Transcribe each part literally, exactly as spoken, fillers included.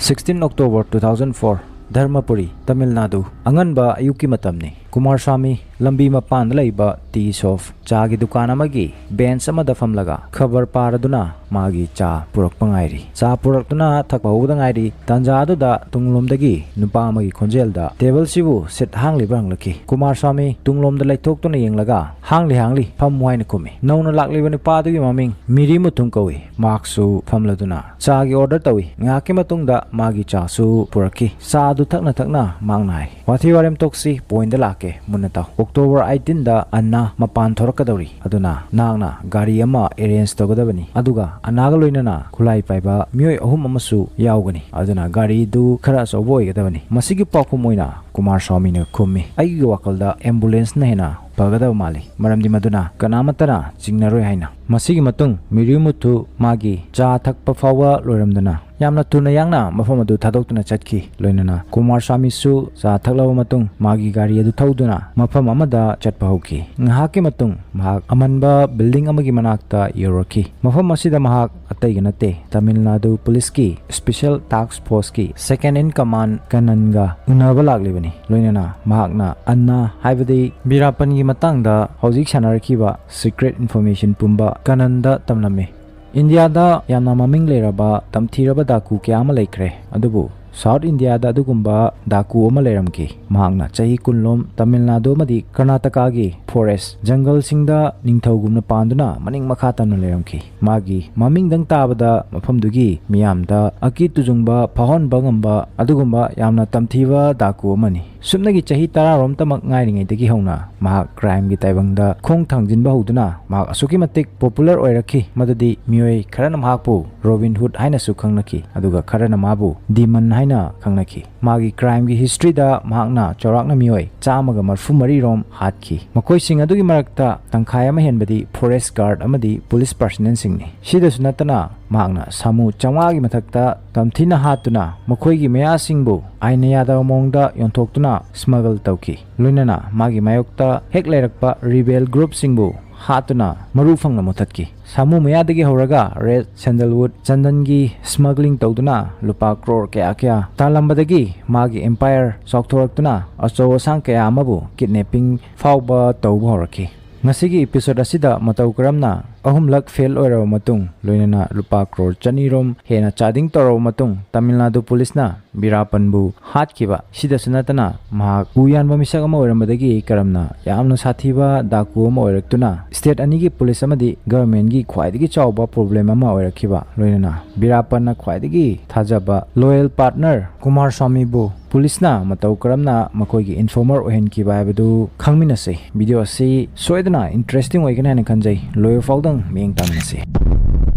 Sixteen October two thousand four, ꯙꯔꯃꯄꯨꯔꯤ, Tamil Nadu. ꯑꯉꯟꯕ ꯑꯌꯨꯛꯀꯤ ꯃꯇꯝꯅꯤ꯫ ꯀꯨꯃꯥꯔ ꯁ꯭ꯋꯥꯃꯤ ꯂꯝꯕꯤ ꯃꯄꯥꯟꯗ ꯂꯩꯕ ꯇꯤ ꯁꯣꯞ, ꯆꯥꯒꯤ ꯗꯨꯀꯥꯟ ꯑꯃꯒꯤ ꯕꯦꯟꯆ ꯑꯃꯗ ꯐꯝꯂꯒ ꯈꯕꯔ ꯄꯥꯔꯗꯨꯅ ꯃꯥꯒꯤ ꯆꯥ ꯄꯨꯔꯛꯄ ꯉꯥꯏꯔꯤ꯫ ꯆꯥ ꯄꯨꯔꯛꯇꯨꯅ ꯊꯛꯄ ꯍꯧꯕꯗ ꯉꯥꯏꯔꯤ꯫ ꯇꯥꯟꯖꯥ ꯑꯗꯨꯗ ꯇꯨꯡꯂꯣꯝꯗꯒꯤ ꯅꯨꯄꯥ ꯑꯃꯒꯤ ꯈꯣꯟꯖꯦꯜꯗ, "ꯇꯦꯕꯜꯁꯤꯕꯨ ꯁꯤꯠ ꯍꯥꯡꯂꯤꯕ꯭ꯔꯥ?" ꯍꯪꯂꯛꯈꯤ꯫ ꯀꯨꯃꯥꯔ ꯁ꯭ꯋꯥꯃꯤ ꯇꯨꯡꯂꯣꯝꯗ ꯂꯩꯊꯣꯛꯇꯨꯅ ꯌꯦꯡꯂꯒ, "ꯍꯥꯡꯂꯤ, ꯍꯥꯡꯂꯤ, ꯐꯝꯃꯨ" ꯍꯥꯏꯅ ꯈꯨꯝꯃꯤ꯫ ꯅꯧꯅ ꯂꯥꯛꯂꯤꯕ ꯅꯨꯄꯥꯗꯨꯒꯤ ꯃꯃꯤꯡ ꯃꯤꯔꯤꯃꯨꯊꯨꯡ ꯀꯧꯏ꯫ ꯃꯍꯥꯛꯁꯨ ꯐꯝꯂꯗꯨꯅ ꯆꯥꯒꯤ ꯑꯣꯔꯗꯔ ꯇꯧꯏ꯫ ꯉꯥꯏꯍꯥꯛꯀꯤ ꯃꯇꯨꯡꯗ ꯃꯥꯒꯤ ꯆꯥꯁꯨ ꯄꯨꯔꯛꯈꯤ꯫ ꯆꯥꯗꯨ ꯊꯛꯅ ꯊꯛꯅ ꯃꯍꯥꯛꯅ ꯍꯥꯏ, "ꯋꯥꯊꯤ ꯋꯥꯔꯦꯝ ꯇꯣꯛꯁꯤ, ꯄꯣꯏꯟꯗ ꯂꯥꯛꯀꯦ, ꯃꯨꯟꯅ ꯇꯥꯎ꯫ ꯑꯣꯛꯇꯣꯕꯔ ꯑꯩꯠꯇꯤꯟꯗ ꯑꯟꯅꯥ ꯃꯄꯥꯟ ꯊꯣꯔꯛꯀꯗꯧꯔꯤ꯫ ꯑꯗꯨꯅ ꯅꯍꯥꯛꯅ ꯒꯥꯔꯤ ꯑꯃ ꯑꯦꯔꯦꯟꯖ ꯇꯧꯒꯗꯕꯅꯤ꯫ ꯑꯗꯨꯒ ꯑꯟꯅꯥꯒ ꯂꯣꯏꯅꯅ ꯈꯨꯠꯂꯥꯏ ꯄꯥꯏꯕ ꯃꯤꯑꯣꯏ ꯑꯍꯨꯝ ꯑꯃꯁꯨ ꯌꯥꯎꯒꯅꯤ꯫ ꯑꯗꯨꯅ ꯒꯥꯔꯤꯗꯨ ꯈꯔ ꯑꯆꯧꯕ ꯑꯣꯏꯒꯗꯕꯅꯤ꯫" ꯃꯁꯤꯒꯤ ꯄꯥꯎꯈꯨꯝ ꯑꯣꯏꯅ ꯀꯨꯃꯥꯔ ꯁ꯭ꯋꯥꯃꯤꯅ ꯈꯨꯝꯃꯤ, "ꯑꯩꯒꯤ ꯋꯥꯈꯜꯗ ꯑꯦꯝꯕꯨꯂꯦꯟꯁꯅ ꯍꯦꯟꯅ ꯐꯒꯗꯕ ꯃꯥꯜꯂꯤ, ꯃꯔꯝꯗꯤ ꯃꯗꯨꯅ ꯀꯅꯥꯃꯠꯇꯅ ꯆꯤꯡꯅꯔꯣꯏ" ꯍꯥꯏꯅ꯫ ꯃꯁꯤꯒꯤ ꯃꯇꯨꯡ ꯃꯤꯔꯤꯃꯨꯊꯨ ꯃꯥꯒꯤ ꯆꯥ ꯊꯛꯄ ꯐꯥꯎꯕ ꯂꯣꯏꯔꯝꯗꯅ ꯌꯥꯝꯅ ꯊꯨꯅ ꯌꯥꯡꯅ ꯃꯐꯝ ꯑꯗꯨ ꯊꯥꯗꯣꯛꯇꯨꯅ ꯆꯠꯈꯤ꯫ ꯂꯣꯏꯅꯅ ꯀꯨꯃꯥꯔ ꯁ꯭ꯋꯥꯃꯤꯁꯨ ꯆꯥ ꯊꯛꯂꯕ ꯃꯇꯨꯡ ꯃꯥꯒꯤ ꯒꯥꯔꯤ ꯑꯗꯨ ꯊꯧꯗꯨꯅ ꯃꯐꯝ ꯑꯃꯗ ꯆꯠꯄ ꯍꯧꯈꯤ꯫ ꯉꯥꯏꯍꯥꯛꯀꯤ ꯃꯇꯨꯡ ꯃꯍꯥꯛ ꯑꯃꯟꯕ ꯕꯤꯜꯗꯤꯡ ꯑꯃꯒꯤ ꯃꯅꯥꯛꯇ ꯌꯧꯔꯛꯈꯤ꯫ ꯃꯐꯝ ꯑꯁꯤꯗ ꯃꯍꯥꯛ ꯑꯇꯩꯒ ꯅꯠꯇꯦ, ꯇꯥꯃꯤꯜ ꯅꯥꯗꯨ ꯄꯨꯂꯤꯁꯀꯤ ꯁ꯭ꯄꯦꯁꯦꯜ ꯇꯥꯁꯛ ꯐꯣꯔꯁꯀꯤ ꯁꯦꯀꯦꯟ ꯏꯟ ꯀꯃꯥꯟ ꯀꯅꯟꯒ ꯎꯅꯕ ꯂꯥꯛꯂꯤꯕꯅꯤ꯫ ꯂꯣꯏꯅꯅ ꯃꯍꯥꯛꯅ ꯑꯟꯅꯥ, ꯍꯥꯏꯕꯗꯤ ꯕꯤꯔꯥꯄꯟꯒꯤ ꯃꯇꯥꯡꯗ ꯍꯧꯖꯤꯛ ꯁꯥꯟꯅꯔꯛꯈꯤꯕ ꯁꯤꯀ꯭ꯔꯦꯠ ꯏꯟꯐꯣꯔꯃꯦꯁꯟ ꯄꯨꯝꯕ ꯀꯅꯟꯗ ꯇꯝꯂꯝꯃꯤ꯫ ꯏꯟꯗꯤꯌꯥꯗ ꯌꯥꯝꯅ ꯃꯃꯤꯡ ꯂꯩꯔꯕ ꯇꯝꯊꯤꯔꯕ ꯗꯥꯀꯨ ꯀꯌꯥ ꯑꯃ ꯂꯩꯈ꯭ꯔꯦ, ꯑꯗꯨꯕꯨ ꯁꯥꯎꯠ ꯏꯟꯗꯤꯌꯥꯗ ꯑꯗꯨꯒꯨꯝꯕ ꯗꯥꯀꯨ ꯑꯃ ꯂꯩꯔꯝꯈꯤ꯫ ꯃꯍꯥꯛꯅ ꯆꯍꯤ ꯀꯨꯟꯂꯣꯝ ꯇꯥꯃꯤꯜ ꯅꯥꯗꯨ ꯑꯃꯗꯤ ꯀꯔꯅꯥꯇꯀꯥꯒꯤ ꯐꯣꯔꯦꯁ ꯖꯪꯒꯜꯁꯤꯡꯗ ꯅꯤꯡꯊꯧꯒꯨꯝꯅ ꯄꯥꯟꯗꯨꯅ ꯃꯅꯤꯡ ꯃꯈꯥ ꯇꯝꯅ ꯂꯩꯔꯝꯈꯤ꯫ ꯃꯥꯒꯤ ꯃꯃꯤꯡꯗꯪ ꯇꯥꯕꯗ ꯃꯐꯝꯗꯨꯒꯤ ꯃꯤꯌꯥꯝꯗ ꯑꯀꯤ ꯇꯨꯖꯨꯡꯕ ꯐꯥꯎꯍꯟꯕ ꯉꯝꯕ ꯑꯗꯨꯒꯨꯝꯕ ꯌꯥꯝꯅ ꯇꯝꯊꯤꯕ ꯗꯥꯀꯨ ꯑꯃꯅꯤ꯫ ꯁꯨꯞꯅꯒꯤ ꯆꯍꯤ ꯇꯔꯥꯔꯣꯝꯇꯃꯛ ꯉꯥꯏꯔꯤꯉꯩꯗꯒꯤ ꯍꯧꯅ ꯃꯍꯥꯛ ꯀ꯭ꯔꯥꯏꯝꯒꯤ ꯇꯥꯏꯕꯪꯗ ꯈꯣꯡ ꯊꯥꯡꯖꯤꯟꯕ ꯍꯧꯗꯨꯅ ꯃꯍꯥꯛ ꯑꯁꯨꯛꯀꯤ ꯃꯇꯤꯛ ꯄꯣꯄꯨꯂꯔ ꯑꯣꯏꯔꯛꯈꯤ, ꯃꯗꯨꯗꯤ ꯃꯤꯑꯣꯏ ꯈꯔꯅ ꯃꯍꯥꯛꯄꯨ ꯔꯣꯕꯤꯟ ꯍꯨꯗ ꯍꯥꯏꯅꯁꯨ ꯈꯪꯅꯈꯤ, ꯑꯗꯨꯒ ꯈꯔꯅ ꯃꯥꯕꯨ ꯗꯤꯃꯟ ꯍꯥꯏꯅ ꯈꯪꯅꯈꯤ꯫ ꯃꯥꯒꯤ ꯀ꯭ꯔꯥꯏꯝꯒꯤ ꯍꯤꯁꯇ꯭ꯔꯤꯗ ꯃꯍꯥꯛꯅ ꯆꯥꯎꯔꯥꯛꯅ ꯃꯤꯑꯣꯏ ꯆꯥꯝꯃꯒ ꯃꯔꯤꯐꯨ ꯃꯔꯤꯔꯣꯝ ꯍꯥꯠꯈꯤ꯫ ꯃꯈꯣꯏꯁꯤꯡ ꯑꯗꯨꯒꯤ ꯃꯔꯛꯇ ꯇꯪꯈꯥꯏ ꯑꯃ ꯍꯦꯟꯕꯗꯤ ꯐꯣꯔꯦꯁ ꯒꯥꯔꯗ ꯑꯃꯗꯤ ꯄꯨꯂꯤꯁ ꯄꯥꯔꯁꯅꯦꯜꯁꯤꯡꯅꯤ꯫ ꯁꯤꯗꯁꯨ ꯅꯠꯇꯅ ꯃꯍꯥꯛꯅ ꯁꯥꯃꯨ ꯆꯥꯝꯃꯉꯥꯒꯤ ꯃꯊꯛꯇ ꯇꯝꯊꯤꯅ ꯍꯥꯠꯇꯨꯅ ꯃꯈꯣꯏꯒꯤ ꯃꯌꯥꯁꯤꯡꯕꯨ ꯑꯥꯏꯟꯅ ꯌꯥꯗꯕ ꯃꯑꯣꯡꯗ ꯌꯣꯟꯊꯣꯛꯇꯨꯅ ꯁ꯭ꯃꯒꯜ ꯇꯧꯈꯤ꯫ ꯂꯣꯏꯅꯅ ꯃꯥꯒꯤ ꯃꯥꯌꯣꯛꯇ ꯍꯦꯛ ꯂꯩꯔꯛꯄ ꯔꯤꯕꯦꯜ ꯒ꯭ꯔꯨꯞꯁꯤꯡꯕꯨ ꯍꯥꯠꯇꯨꯅ ꯃꯔꯨ ꯐꯪꯅ ꯃꯨꯊꯠꯈꯤ꯫ ꯁꯥꯃꯨ ꯃꯌꯥꯗꯒꯤ ꯍꯧꯔꯒ ꯔꯦꯗ ꯁꯦꯟꯗꯜꯋꯨꯗ ꯆꯟꯗꯟꯒꯤ ꯁ꯭ꯃꯒ꯭ꯂꯤꯡ ꯇꯧꯗꯨꯅ ꯂꯨꯄꯥ ꯀ꯭ꯔꯣꯔ ꯀꯌꯥ ꯀꯌꯥ ꯇꯥꯜꯂꯝꯕꯗꯒꯤ ꯃꯥꯒꯤ ꯑꯦꯝꯄꯥꯌꯔ ꯆꯥꯎꯊꯣꯔꯛꯇꯨꯅ ꯑꯆꯧ ꯑꯁꯥꯡ ꯀꯌꯥ ꯑꯃꯕꯨ ꯀꯤꯗꯅꯦꯄꯤꯡ ꯐꯥꯎꯕ ꯇꯧꯕ ꯍꯧꯔꯛꯈꯤ꯫ ꯉꯁꯤꯒꯤ ꯏꯄꯤꯁꯣꯗ ꯑꯁꯤꯗ ꯃꯇꯧ ꯀꯔꯝꯅ ꯑꯍꯨꯝꯂꯛ ꯐꯦꯜ ꯑꯣꯏꯔꯕ ꯃꯇꯨꯡ, ꯂꯣꯏꯅꯅ ꯂꯨꯄꯥ ꯀ꯭ꯔꯣꯔ ꯆꯅꯤꯔꯣꯝ ꯍꯦꯟꯅ ꯆꯥꯗꯤꯡ ꯇꯧꯔꯕ ꯃꯇꯨꯡ, ꯇꯥꯃꯤꯜ ꯅꯥꯗꯨ ꯄꯨꯂꯤꯁꯅ ꯕꯤꯔꯥꯄꯟꯕꯨ ꯍꯥꯠꯈꯤꯕ꯫ ꯁꯤꯗꯁꯨ ꯅꯠꯇꯅ, ꯃꯍꯥꯛ ꯎ ꯌꯥꯟꯕ ꯃꯤꯁꯛ ꯑꯃ ꯑꯣꯏꯔꯝꯕꯗꯒꯤ ꯀꯔꯝꯅ ꯌꯥꯝꯅ ꯁꯥꯊꯤꯕ ꯗꯥꯀꯨ ꯑꯃ ꯑꯣꯏꯔꯛꯇꯨꯅ ꯁ꯭ꯇꯦꯠ ꯑꯅꯤꯒꯤ ꯄꯨꯂꯤꯁ ꯑꯃꯗꯤ ꯒꯚꯔꯟꯃꯦꯟꯒꯤ ꯈ꯭ꯋꯥꯏꯗꯒꯤ ꯆꯥꯎꯕ ꯄ꯭ꯔꯣꯕ꯭ꯂꯦꯝ ꯑꯃ ꯑꯣꯏꯔꯛꯈꯤꯕ, ꯂꯣꯏꯅꯅ ꯕꯤꯔꯥꯄꯟꯅ ꯈ꯭ꯋꯥꯏꯗꯒꯤ ꯊꯥꯖꯕ ꯂꯣꯌꯦꯜ ꯄꯥꯔꯠꯅꯔ ꯀꯨꯃꯥꯔ ꯁ꯭ꯋꯥꯃꯤꯕꯨ ꯄꯨꯂꯤꯁꯅ ꯃꯇꯧ ꯀꯔꯝꯅ ꯃꯈꯣꯏꯒꯤ ꯏꯟꯐꯣꯔꯃꯔ ꯑꯣꯏꯍꯟꯈꯤꯕ ꯍꯥꯏꯕꯗꯨ ꯈꯪꯃꯤꯟꯅꯁꯤ꯫ ꯚꯤꯗꯤꯑꯣ ꯑꯁꯤ ꯁꯣꯏꯗꯅ ꯏꯟꯇꯔꯦꯁꯇꯤꯡ ꯑꯣꯏꯒꯅꯤ ꯍꯥꯏꯅ ꯈꯟꯖꯩ꯫ ꯂꯣꯏꯕ ꯐꯥꯎꯗꯪ ꯃꯤꯠꯌꯦꯡ ꯇꯥꯃꯤꯟꯅꯁꯤ꯫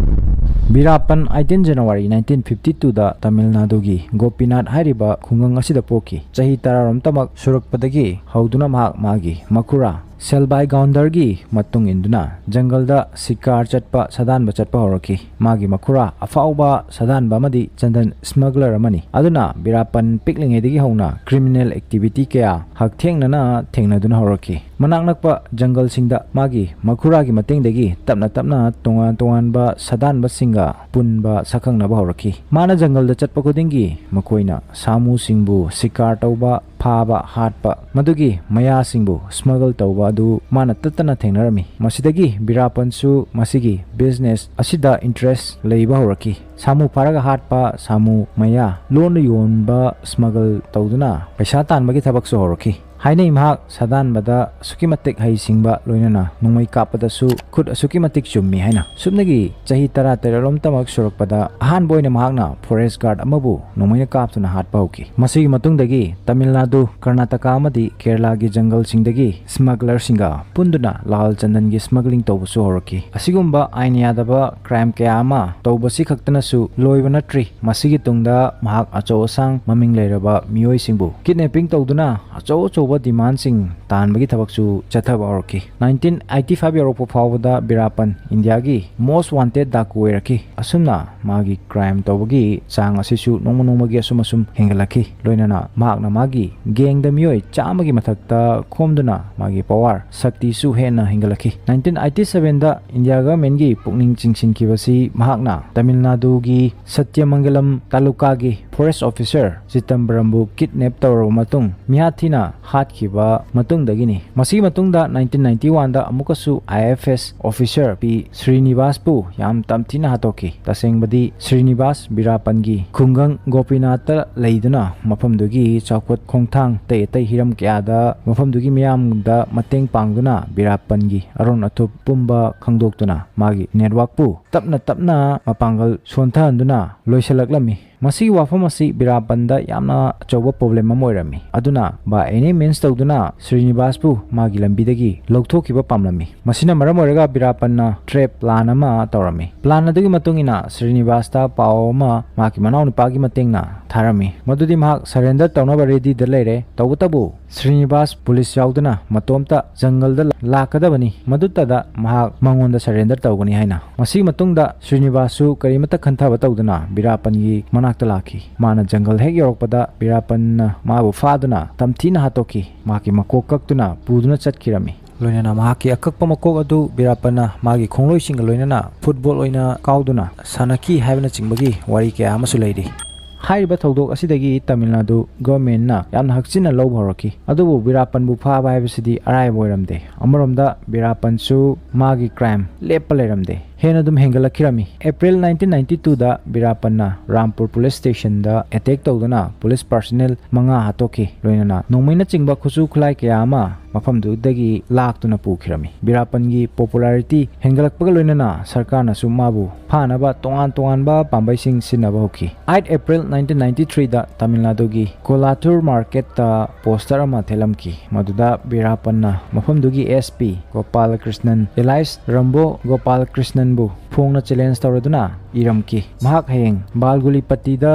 ꯕꯤꯔꯥꯄꯟ, eighteen January nineteen fifty twoꯗ Tamil ꯅꯥꯗꯨꯒꯤ ꯒꯣꯄꯤꯅꯥꯊ ꯍꯥꯏꯔꯤꯕ ꯈꯨꯡꯒꯪ ꯑꯁꯤꯗ ꯄꯣꯛꯈꯤ꯫ ꯆꯍꯤ ꯇꯔꯥꯔꯣꯝꯇꯃꯛ ꯁꯨꯔꯛꯄꯗꯒꯤ ꯍꯧꯗꯨꯅ ꯃꯍꯥꯛ ꯃꯥꯒꯤ ꯃꯈꯨꯔꯥ ꯁꯦꯜꯕꯥꯏ ꯒꯥꯎꯟꯗꯔꯒꯤ ꯃꯇꯨꯡ ꯏꯟꯗꯨꯅ ꯖꯪꯒꯜꯗ ꯁꯤꯀꯥꯔ ꯆꯠꯄ, ꯁꯥꯗꯥꯟꯕ ꯆꯠꯄ ꯍꯧꯔꯛꯈꯤ꯫ ꯃꯥꯒꯤ ꯃꯈꯨꯔꯥ ꯑꯐꯥꯎꯕ ꯁꯥꯗꯥꯟꯕ ꯑꯃꯗꯤ ꯆꯟꯗꯟ ꯁ꯭ꯃꯒꯂꯔ ꯑꯃꯅꯤ꯫ ꯑꯗꯨꯅ ꯕꯤꯔꯥꯄꯟ ꯄꯤꯛꯂꯤꯉꯩꯗꯒꯤ ꯍꯧꯅ ꯀ꯭ꯔꯤꯃꯤꯅꯦꯜ ꯑꯦꯛꯇꯤꯚꯤꯇꯤ ꯀꯌꯥ ꯍꯛꯊꯦꯡꯅꯅ ꯊꯦꯡꯅꯗꯨꯅ ꯍꯧꯔꯛꯈꯤ꯫ ꯃꯅꯥꯛ ꯅꯛꯄ ꯖꯪꯒꯜꯁꯤꯡꯗ ꯃꯥꯒꯤ ꯃꯈꯨꯔꯥꯒꯤ ꯃꯇꯦꯡꯗꯒꯤ ꯇꯞꯅ ꯇꯞꯅ ꯇꯣꯉꯥꯟ ꯇꯣꯉꯥꯟꯕ ꯁꯥꯗꯥꯟꯕꯁꯤꯡꯒ ꯄꯨꯟꯕ ꯁꯛꯈꯪꯅꯕ ꯍꯧꯔꯛꯈꯤ꯫ ꯃꯥꯅ ꯖꯪꯒꯜꯗ ꯆꯠꯄ ꯈꯨꯗꯤꯡꯒꯤ ꯃꯈꯣꯏꯅ ꯁꯥꯃꯨꯁꯤꯡꯕꯨ ꯁꯤꯀꯥꯔ ꯇꯧꯕ, ꯐꯥꯕ, ꯍꯥꯠꯄ, ꯃꯗꯨꯒꯤ ꯃꯌꯥꯁꯤꯡꯕꯨ ꯁ꯭ꯃꯒꯜ ꯇꯧꯕ ꯑꯗꯨ ꯃꯥꯅ ꯇꯠꯇꯅ ꯊꯦꯡꯅꯔꯝꯃꯤ꯫ ꯃꯁꯤꯗꯒꯤ ꯕꯤꯔꯥꯄꯟꯁꯨ ꯃꯁꯤꯒꯤ ꯕꯤꯖꯤꯅꯦꯁ ꯑꯁꯤꯗ ꯏꯟꯇꯔꯦꯁ ꯂꯩꯕ ꯍꯧꯔꯛꯈꯤ꯫ ꯁꯥꯃꯨ ꯐꯥꯔꯒ ꯍꯥꯠꯄ, ꯁꯥꯃꯨ ꯃꯌꯥ ꯂꯣꯟꯅ ꯌꯣꯟꯕ, ꯁ꯭ꯃꯒꯜ ꯇꯧꯗꯨꯅ ꯄꯩꯁꯥ ꯇꯥꯟꯕꯒꯤ ꯊꯕꯛꯁꯨ ꯍꯧꯔꯛꯈꯤ꯫ ꯍꯥꯏꯅꯩ, ꯃꯍꯥꯛ ꯁꯥꯗꯥꯟꯕꯗ ꯑꯁꯨꯛꯀꯤ ꯃꯇꯤꯛ ꯍꯩꯁꯤꯡꯕ, ꯂꯣꯏꯅꯅ ꯅꯣꯡꯃꯩ ꯀꯥꯞꯄꯗꯁꯨ ꯈꯨꯠ ꯑꯁꯨꯛꯀꯤ ꯃꯇꯤꯛ ꯆꯨꯝꯃꯤ ꯍꯥꯏꯅ꯫ ꯁꯨꯞꯅꯒꯤ ꯆꯍꯤ ꯇꯔꯥ ꯇꯔꯦꯠꯂꯣꯝꯇꯃꯛ ꯁꯨꯔꯛꯄꯗ ꯑꯍꯥꯟꯕ ꯑꯣꯏꯅ ꯃꯍꯥꯛꯅ ꯐꯣꯔꯦꯁ꯭ꯠ ꯒꯥꯔꯗ ꯑꯃꯕꯨ ꯅꯣꯡꯃꯩꯅ ꯀꯥꯞꯇꯨꯅ ꯍꯥꯠꯄ ꯍꯧꯈꯤ꯫ ꯃꯁꯤꯒꯤ ꯃꯇꯨꯡꯗꯒꯤ ꯇꯥꯃꯤꯜ ꯅꯥꯗꯨ, ꯀꯔꯅꯥꯇꯀꯥ ꯑꯃꯗꯤ ꯀꯦꯔꯂꯥꯒꯤ ꯖꯪꯒꯜꯁꯤꯡꯗꯒꯤ ꯁ꯭ꯃꯒꯂꯔꯁꯤꯡꯒ ꯄꯨꯟꯗꯨꯅ ꯂꯥꯜ ꯆꯟꯗꯟꯒꯤ ꯁ꯭ꯃꯒꯂꯤꯡ ꯇꯧꯕꯁꯨ ꯍꯧꯔꯛꯈꯤ꯫ ꯑꯁꯤꯒꯨꯝꯕ ꯑꯥꯏꯟ ꯌꯥꯗꯕ ꯀ꯭ꯔꯥꯏꯝ ꯀꯌꯥ ꯑꯃ ꯇꯧꯕꯁꯤ ꯈꯛꯇꯅꯁꯨ ꯂꯣꯏꯕ ꯅꯠꯇ꯭ꯔꯤ꯫ ꯃꯁꯤꯒꯤ ꯇꯨꯡꯗ ꯃꯍꯥꯛ ꯑꯆꯧ ꯑꯁꯥꯡ ꯃꯃꯤꯡ ꯂꯩꯔꯕ ꯃꯤꯑꯣꯏꯁꯤꯡꯕꯨ ꯀꯤꯗꯅꯦꯄꯤꯡ ꯇꯧꯗꯨꯅ ꯑꯆꯧ ꯑꯆꯧꯕ ꯗꯤꯃꯥꯟꯁꯤꯡ ꯇꯥꯟꯕꯒꯤ ꯊꯕꯛꯁꯨ ꯆꯠꯊꯕ ꯍꯧꯔꯛꯈꯤ꯫ ꯅꯥꯏꯟꯇꯤꯟ ꯑꯩꯠꯇꯤ ꯐꯥꯏꯚ ꯌꯧꯔꯛꯄ ꯐꯥꯎꯕꯗ ꯕꯤꯔꯥꯄꯟ ꯏꯟꯗꯤꯌꯥꯒꯤ most wanted ꯗꯥꯀꯨ ꯑꯣꯏꯔꯛꯈꯤ꯫ ꯑꯁꯨꯝꯅ ꯃꯥꯒꯤ ꯀ꯭ꯔꯥꯏꯝ ꯇꯧꯕꯒꯤ ꯆꯥꯡ ꯑꯁꯤꯁꯨ ꯅꯣꯡꯃ ꯅꯣꯡꯃꯒꯤ ꯑꯁꯨꯝ ꯑꯁꯨꯝ ꯍꯦꯟꯒꯠꯂꯛꯈꯤ꯫ ꯂꯣꯏꯅꯅ ꯃꯍꯥꯛꯅ ꯃꯥꯒꯤ ꯒꯦꯡꯗ ꯃꯤꯑꯣꯏ ꯆꯥꯝꯃꯒꯤ ꯃꯊꯛꯇ ꯈꯣꯝꯗꯨꯅ ꯃꯥꯒꯤ ꯄꯋꯥꯔ ꯁꯛꯇꯤꯁꯨ ꯍꯦꯟꯅ ꯍꯦꯟꯒꯠꯂꯛꯈꯤ꯫ ꯅꯥꯏꯟꯇꯤꯟ ꯑꯩꯠꯇꯤ ꯁꯚꯦꯟꯗ ꯏꯟꯗꯤꯌꯥ ꯒꯚꯔꯟꯃꯦꯟꯒꯤ ꯄꯨꯛꯅꯤꯡ ꯆꯤꯡꯁꯤꯟꯈꯤꯕꯁꯤ ꯃꯍꯥꯛꯅ ꯇꯥꯃꯤꯜ ꯅꯥꯗꯨꯒꯤ ꯁꯇ꯭ꯌꯃꯪꯒꯂꯝ ꯇꯥꯂꯨꯀꯥꯒꯤ ꯐꯣꯔꯦꯁ ꯑꯣꯐꯤꯁꯔ ꯆꯤꯗꯝꯕꯔꯝꯕꯨ ꯀꯤꯗꯅꯦꯞ ꯇꯧꯔꯕ ꯃꯇꯨꯡ ꯃꯤꯍꯥꯠ ꯊꯤꯅ ꯍꯥꯠꯈꯤꯕ ꯃꯇꯨꯡꯗꯒꯤꯅꯤ꯫ ꯃꯁꯤꯒꯤ ꯃꯇꯨꯡꯗ ꯅꯥꯏꯟꯇꯤꯟ ꯅꯥꯏꯟꯇꯤ ꯋꯥꯟꯗ ꯑꯃꯨꯛꯀꯁꯨ ꯑꯥꯏ ꯑꯦꯐ ꯑꯦꯁ ꯑꯣꯐꯤꯁꯔ ꯄꯤ ꯁ꯭ꯔꯤꯅꯤꯕꯥꯁꯄꯨ ꯌꯥꯝ ꯇꯝꯊꯤꯅ ꯍꯥꯠꯇꯣꯛꯈꯤ꯫ ꯇꯁꯦꯡꯕꯗꯤ ꯁ꯭ꯔꯤꯅꯤꯕꯥꯁ ꯕꯤꯔꯥꯄꯟꯒꯤ ꯈꯨꯡꯒꯪ ꯒꯣꯄꯤꯅꯥꯊꯇ ꯂꯩꯗꯨꯅ ꯃꯐꯝꯗꯨꯒꯤ ꯆꯥꯎꯈꯠ ꯈꯣꯡꯊꯥꯡ ꯑꯇꯩ ꯑꯇꯩ ꯍꯤꯔꯝ ꯀꯌꯥꯗ ꯃꯐꯝꯗꯨꯒꯤ ꯃꯤꯌꯥꯝꯗ ꯃꯇꯦꯡ ꯄꯥꯡꯗꯨꯅ ꯕꯤꯔꯥꯄꯟꯒꯤ ꯑꯔꯣꯟ ꯑꯊꯨꯞ ꯄꯨꯝꯕ ꯈꯪꯗꯣꯛꯇꯨꯅ ꯃꯥꯒꯤ ꯅꯦꯠꯋꯥꯛꯄꯨ ꯇꯞꯅ ꯇꯞꯅ ꯃꯄꯥꯡꯒꯜ ꯁꯣꯟꯊꯍꯟꯗꯨꯅ ꯂꯣꯏꯁꯤꯜꯂꯛꯂꯝꯃꯤ꯫ ꯃꯁꯤꯒꯤ ꯋꯥꯐꯝ ꯑꯁꯤ ꯕꯤꯔꯥꯄꯟꯗ ꯌꯥꯝꯅ ꯑꯆꯧꯕ ꯄ꯭ꯔꯣꯕ꯭ꯂꯦꯝ ꯑꯃ ꯑꯣꯏꯔꯝꯃꯤ꯫ ꯑꯗꯨꯅ by any means ꯇꯧꯗꯨꯅ ꯁ꯭ꯔꯤꯅꯤꯕꯥꯁꯄꯨ ꯃꯥꯒꯤ ꯂꯝꯕꯤꯗꯒꯤ ꯂꯧꯊꯣꯛꯈꯤꯕ ꯄꯥꯝꯂꯝꯃꯤ꯫ ꯃꯁꯤꯅ ꯃꯔꯝ ꯑꯣꯏꯔꯒ ꯕꯤꯔꯥꯄꯟꯅ ꯇ꯭ꯔꯦꯞ ꯄ꯭ꯂꯥꯟ ꯑꯃ ꯇꯧꯔꯝꯃꯤ꯫ ꯄ꯭ꯂꯥꯟ ꯑꯗꯨꯒꯤ ꯃꯇꯨꯡ ꯏꯟꯅ ꯁ꯭ꯔꯤꯅꯤꯕꯥꯁꯇ ꯄꯥꯎ ꯑꯃ ꯃꯍꯥꯛꯀꯤ ꯃꯅꯥꯎꯅꯨꯄꯥꯒꯤ ꯃꯇꯦꯡꯅ ꯊꯥꯔꯝꯃꯤ, ꯃꯗꯨꯗꯤ ꯃꯍꯥꯛ ꯁꯔꯦꯟꯗꯔ ꯇꯧꯅꯕ ꯔꯦꯗꯤꯗ ꯂꯩꯔꯦ꯫ ꯇꯧꯕꯇꯕꯨ ꯁ꯭ꯔꯤꯅꯤꯕꯥꯁ ꯄꯨꯂꯤꯁ ꯌꯥꯎꯗꯨꯅ ꯃꯇꯣꯝꯇ ꯖꯪꯒꯜꯗ ꯂꯥꯛꯀꯗꯕꯅꯤ, ꯃꯗꯨꯇꯗ ꯃꯍꯥꯛ ꯃꯉꯣꯟꯗ ꯁꯔꯦꯟꯗꯔ ꯇꯧꯒꯅꯤ ꯍꯥꯏꯅ꯫ ꯃꯁꯤꯒꯤ ꯃꯇꯨꯡꯗ ꯁ꯭ꯔꯤꯅꯤꯕꯥꯁꯁꯨ ꯀꯔꯤꯃꯠꯇ ꯈꯟꯊꯕ ꯇꯧꯗꯅ ꯕꯤꯔꯥꯄꯟꯒꯤ ꯃꯅꯥꯛꯇ ꯂꯥꯛꯈꯤ꯫ ꯃꯥꯅ ꯖꯪꯒꯜ ꯍꯦꯛ ꯌꯧꯔꯛꯄꯗ ꯕꯤꯔꯥꯄꯟꯅ ꯃꯥꯕꯨ ꯐꯥꯗꯨꯅ ꯇꯝꯊꯤꯅ ꯍꯥꯠꯇꯣꯛꯈꯤ꯫ ꯃꯍꯥꯛꯀꯤ ꯃꯀꯣꯛ ꯀꯛꯇꯨꯅ ꯄꯨꯗꯨꯅ ꯆꯠꯈꯤꯔꯝꯃꯤ꯫ ꯂꯣꯏꯅꯅ ꯃꯍꯥꯛꯀꯤ ꯑꯀꯛꯄ ꯃꯀꯣꯛ ꯑꯗꯨ ꯕꯤꯔꯥꯄꯟꯅ ꯃꯥꯒꯤ ꯈꯣꯡꯂꯣꯏꯁꯤꯡꯒ ꯂꯣꯏꯅꯅ ꯐꯨꯠꯕꯣꯜ ꯑꯣꯏꯅ ꯀꯥꯎꯗꯨꯅ ꯁꯥꯟꯅꯈꯤ ꯍꯥꯏꯕꯅꯆꯤꯡꯕꯒꯤ ꯋꯥꯔꯤ ꯀꯌꯥ ꯑꯃꯁꯨ ꯂꯩꯔꯤ꯫ ꯍꯥꯏꯔꯤꯕ ꯊꯧꯗꯣꯛ ꯑꯁꯤꯗꯒꯤ ꯇꯥꯃꯤꯜ ꯅꯥꯗꯨ ꯒꯚꯔꯟꯃꯦꯟꯠꯅ ꯌꯥꯝꯅ ꯍꯛꯆꯤꯟꯅ ꯂꯧꯕ ꯍꯧꯔꯛꯈꯤ꯫ ꯑꯗꯨꯕꯨ ꯕꯤꯔꯥꯄꯟꯕꯨ ꯐꯥꯕ ꯍꯥꯏꯕꯁꯤꯗꯤ ꯑꯔꯥꯏꯕ ꯑꯣꯏꯔꯝꯗꯦ꯫ ꯑꯃꯔꯣꯝꯗ ꯕꯤꯔꯥꯄꯟꯁꯨ ꯃꯥꯒꯤ ꯀ꯭ꯔꯥꯏꯝ ꯂꯦꯞꯄ ꯂꯩꯔꯝꯗꯦ꯫ ꯍꯦꯟꯅ ꯑꯗꯨꯝ ꯍꯦꯟꯒꯠꯂꯛꯈꯤꯔꯝꯃꯤ꯫ ꯑꯦꯄ꯭ꯔꯤꯜ ꯅꯥꯏꯟꯇꯤꯟ ꯅꯥꯏꯟꯇꯤ ꯇꯨꯗ ꯕꯤꯔꯥꯄꯟꯅ ꯔꯥꯝꯄꯨꯔ ꯄꯨꯂꯤꯁ ꯁ꯭ꯇꯦꯁꯟꯗ ꯑꯦꯇꯦꯛ ꯇꯧꯗꯨꯅ ꯄꯨꯂꯤꯁ ꯄꯥꯔꯁꯅꯦꯜ ꯃꯉꯥ ꯍꯥꯠꯇꯣꯛꯈꯤ꯫ ꯂꯣꯏꯅꯅ ꯅꯣꯡꯃꯩꯅꯆꯤꯡꯕ ꯈꯨꯠꯁꯨ ꯈꯨꯠꯂꯥꯏ ꯀꯌꯥ ꯑꯃ ꯃꯐꯝꯗꯨꯗꯒꯤ ꯂꯥꯛꯇꯨꯅ ꯄꯨꯈꯤꯔꯝꯃꯤ꯫ ꯕꯤꯔꯥꯄꯟꯒꯤ ꯄꯣꯄꯨꯂꯥꯔꯤꯇꯤ ꯍꯦꯟꯒꯠꯂꯛꯄꯒ ꯂꯣꯏꯅꯅ ꯁꯔꯀꯥꯔꯅꯁꯨ ꯃꯥꯕꯨ ꯐꯥꯅꯕ ꯇꯣꯉꯥꯟ ꯇꯣꯉꯥꯟꯕ ꯄꯥꯝꯕꯩꯁꯤꯡ ꯁꯤꯖꯤꯟꯅꯕ ꯍꯧꯈꯤ꯫ ꯑꯩꯠ ꯑꯦꯄ꯭ꯔꯤꯜ ꯅꯥꯏꯟꯇꯤꯟ ꯅꯥꯏꯟꯇꯤ ꯊ꯭ꯔꯤꯗ ꯇꯥꯃꯤꯜ ꯅꯥꯗꯨꯒꯤ ꯀꯣꯂꯥꯊꯨꯔ ꯃꯥꯔꯀꯦꯠꯇ ꯄꯣꯁꯇꯔ ꯑꯃ ꯊꯦꯠꯂꯝꯈꯤ꯫ ꯃꯗꯨꯗ ꯕꯤꯔꯥꯄꯟꯅ ꯃꯐꯝꯗꯨꯒꯤ ꯑꯦꯁ ꯄꯤ ꯒꯣꯄꯥꯂꯀ꯭ꯔꯤꯁꯅꯟ, alias ꯔꯝꯕꯣ ꯒꯣꯄꯥꯂꯀ꯭ꯔꯤꯁꯅꯟ, ꯕꯨ ꯐꯣꯡꯅ ꯆꯦꯂꯦꯟꯖ ꯇꯧꯔꯗꯨꯅ ꯏꯔꯝꯈꯤ꯫ ꯃꯍꯥꯛ ꯍꯌꯦꯡ ꯕꯥꯜꯒꯨꯂꯤꯄꯇꯤꯗ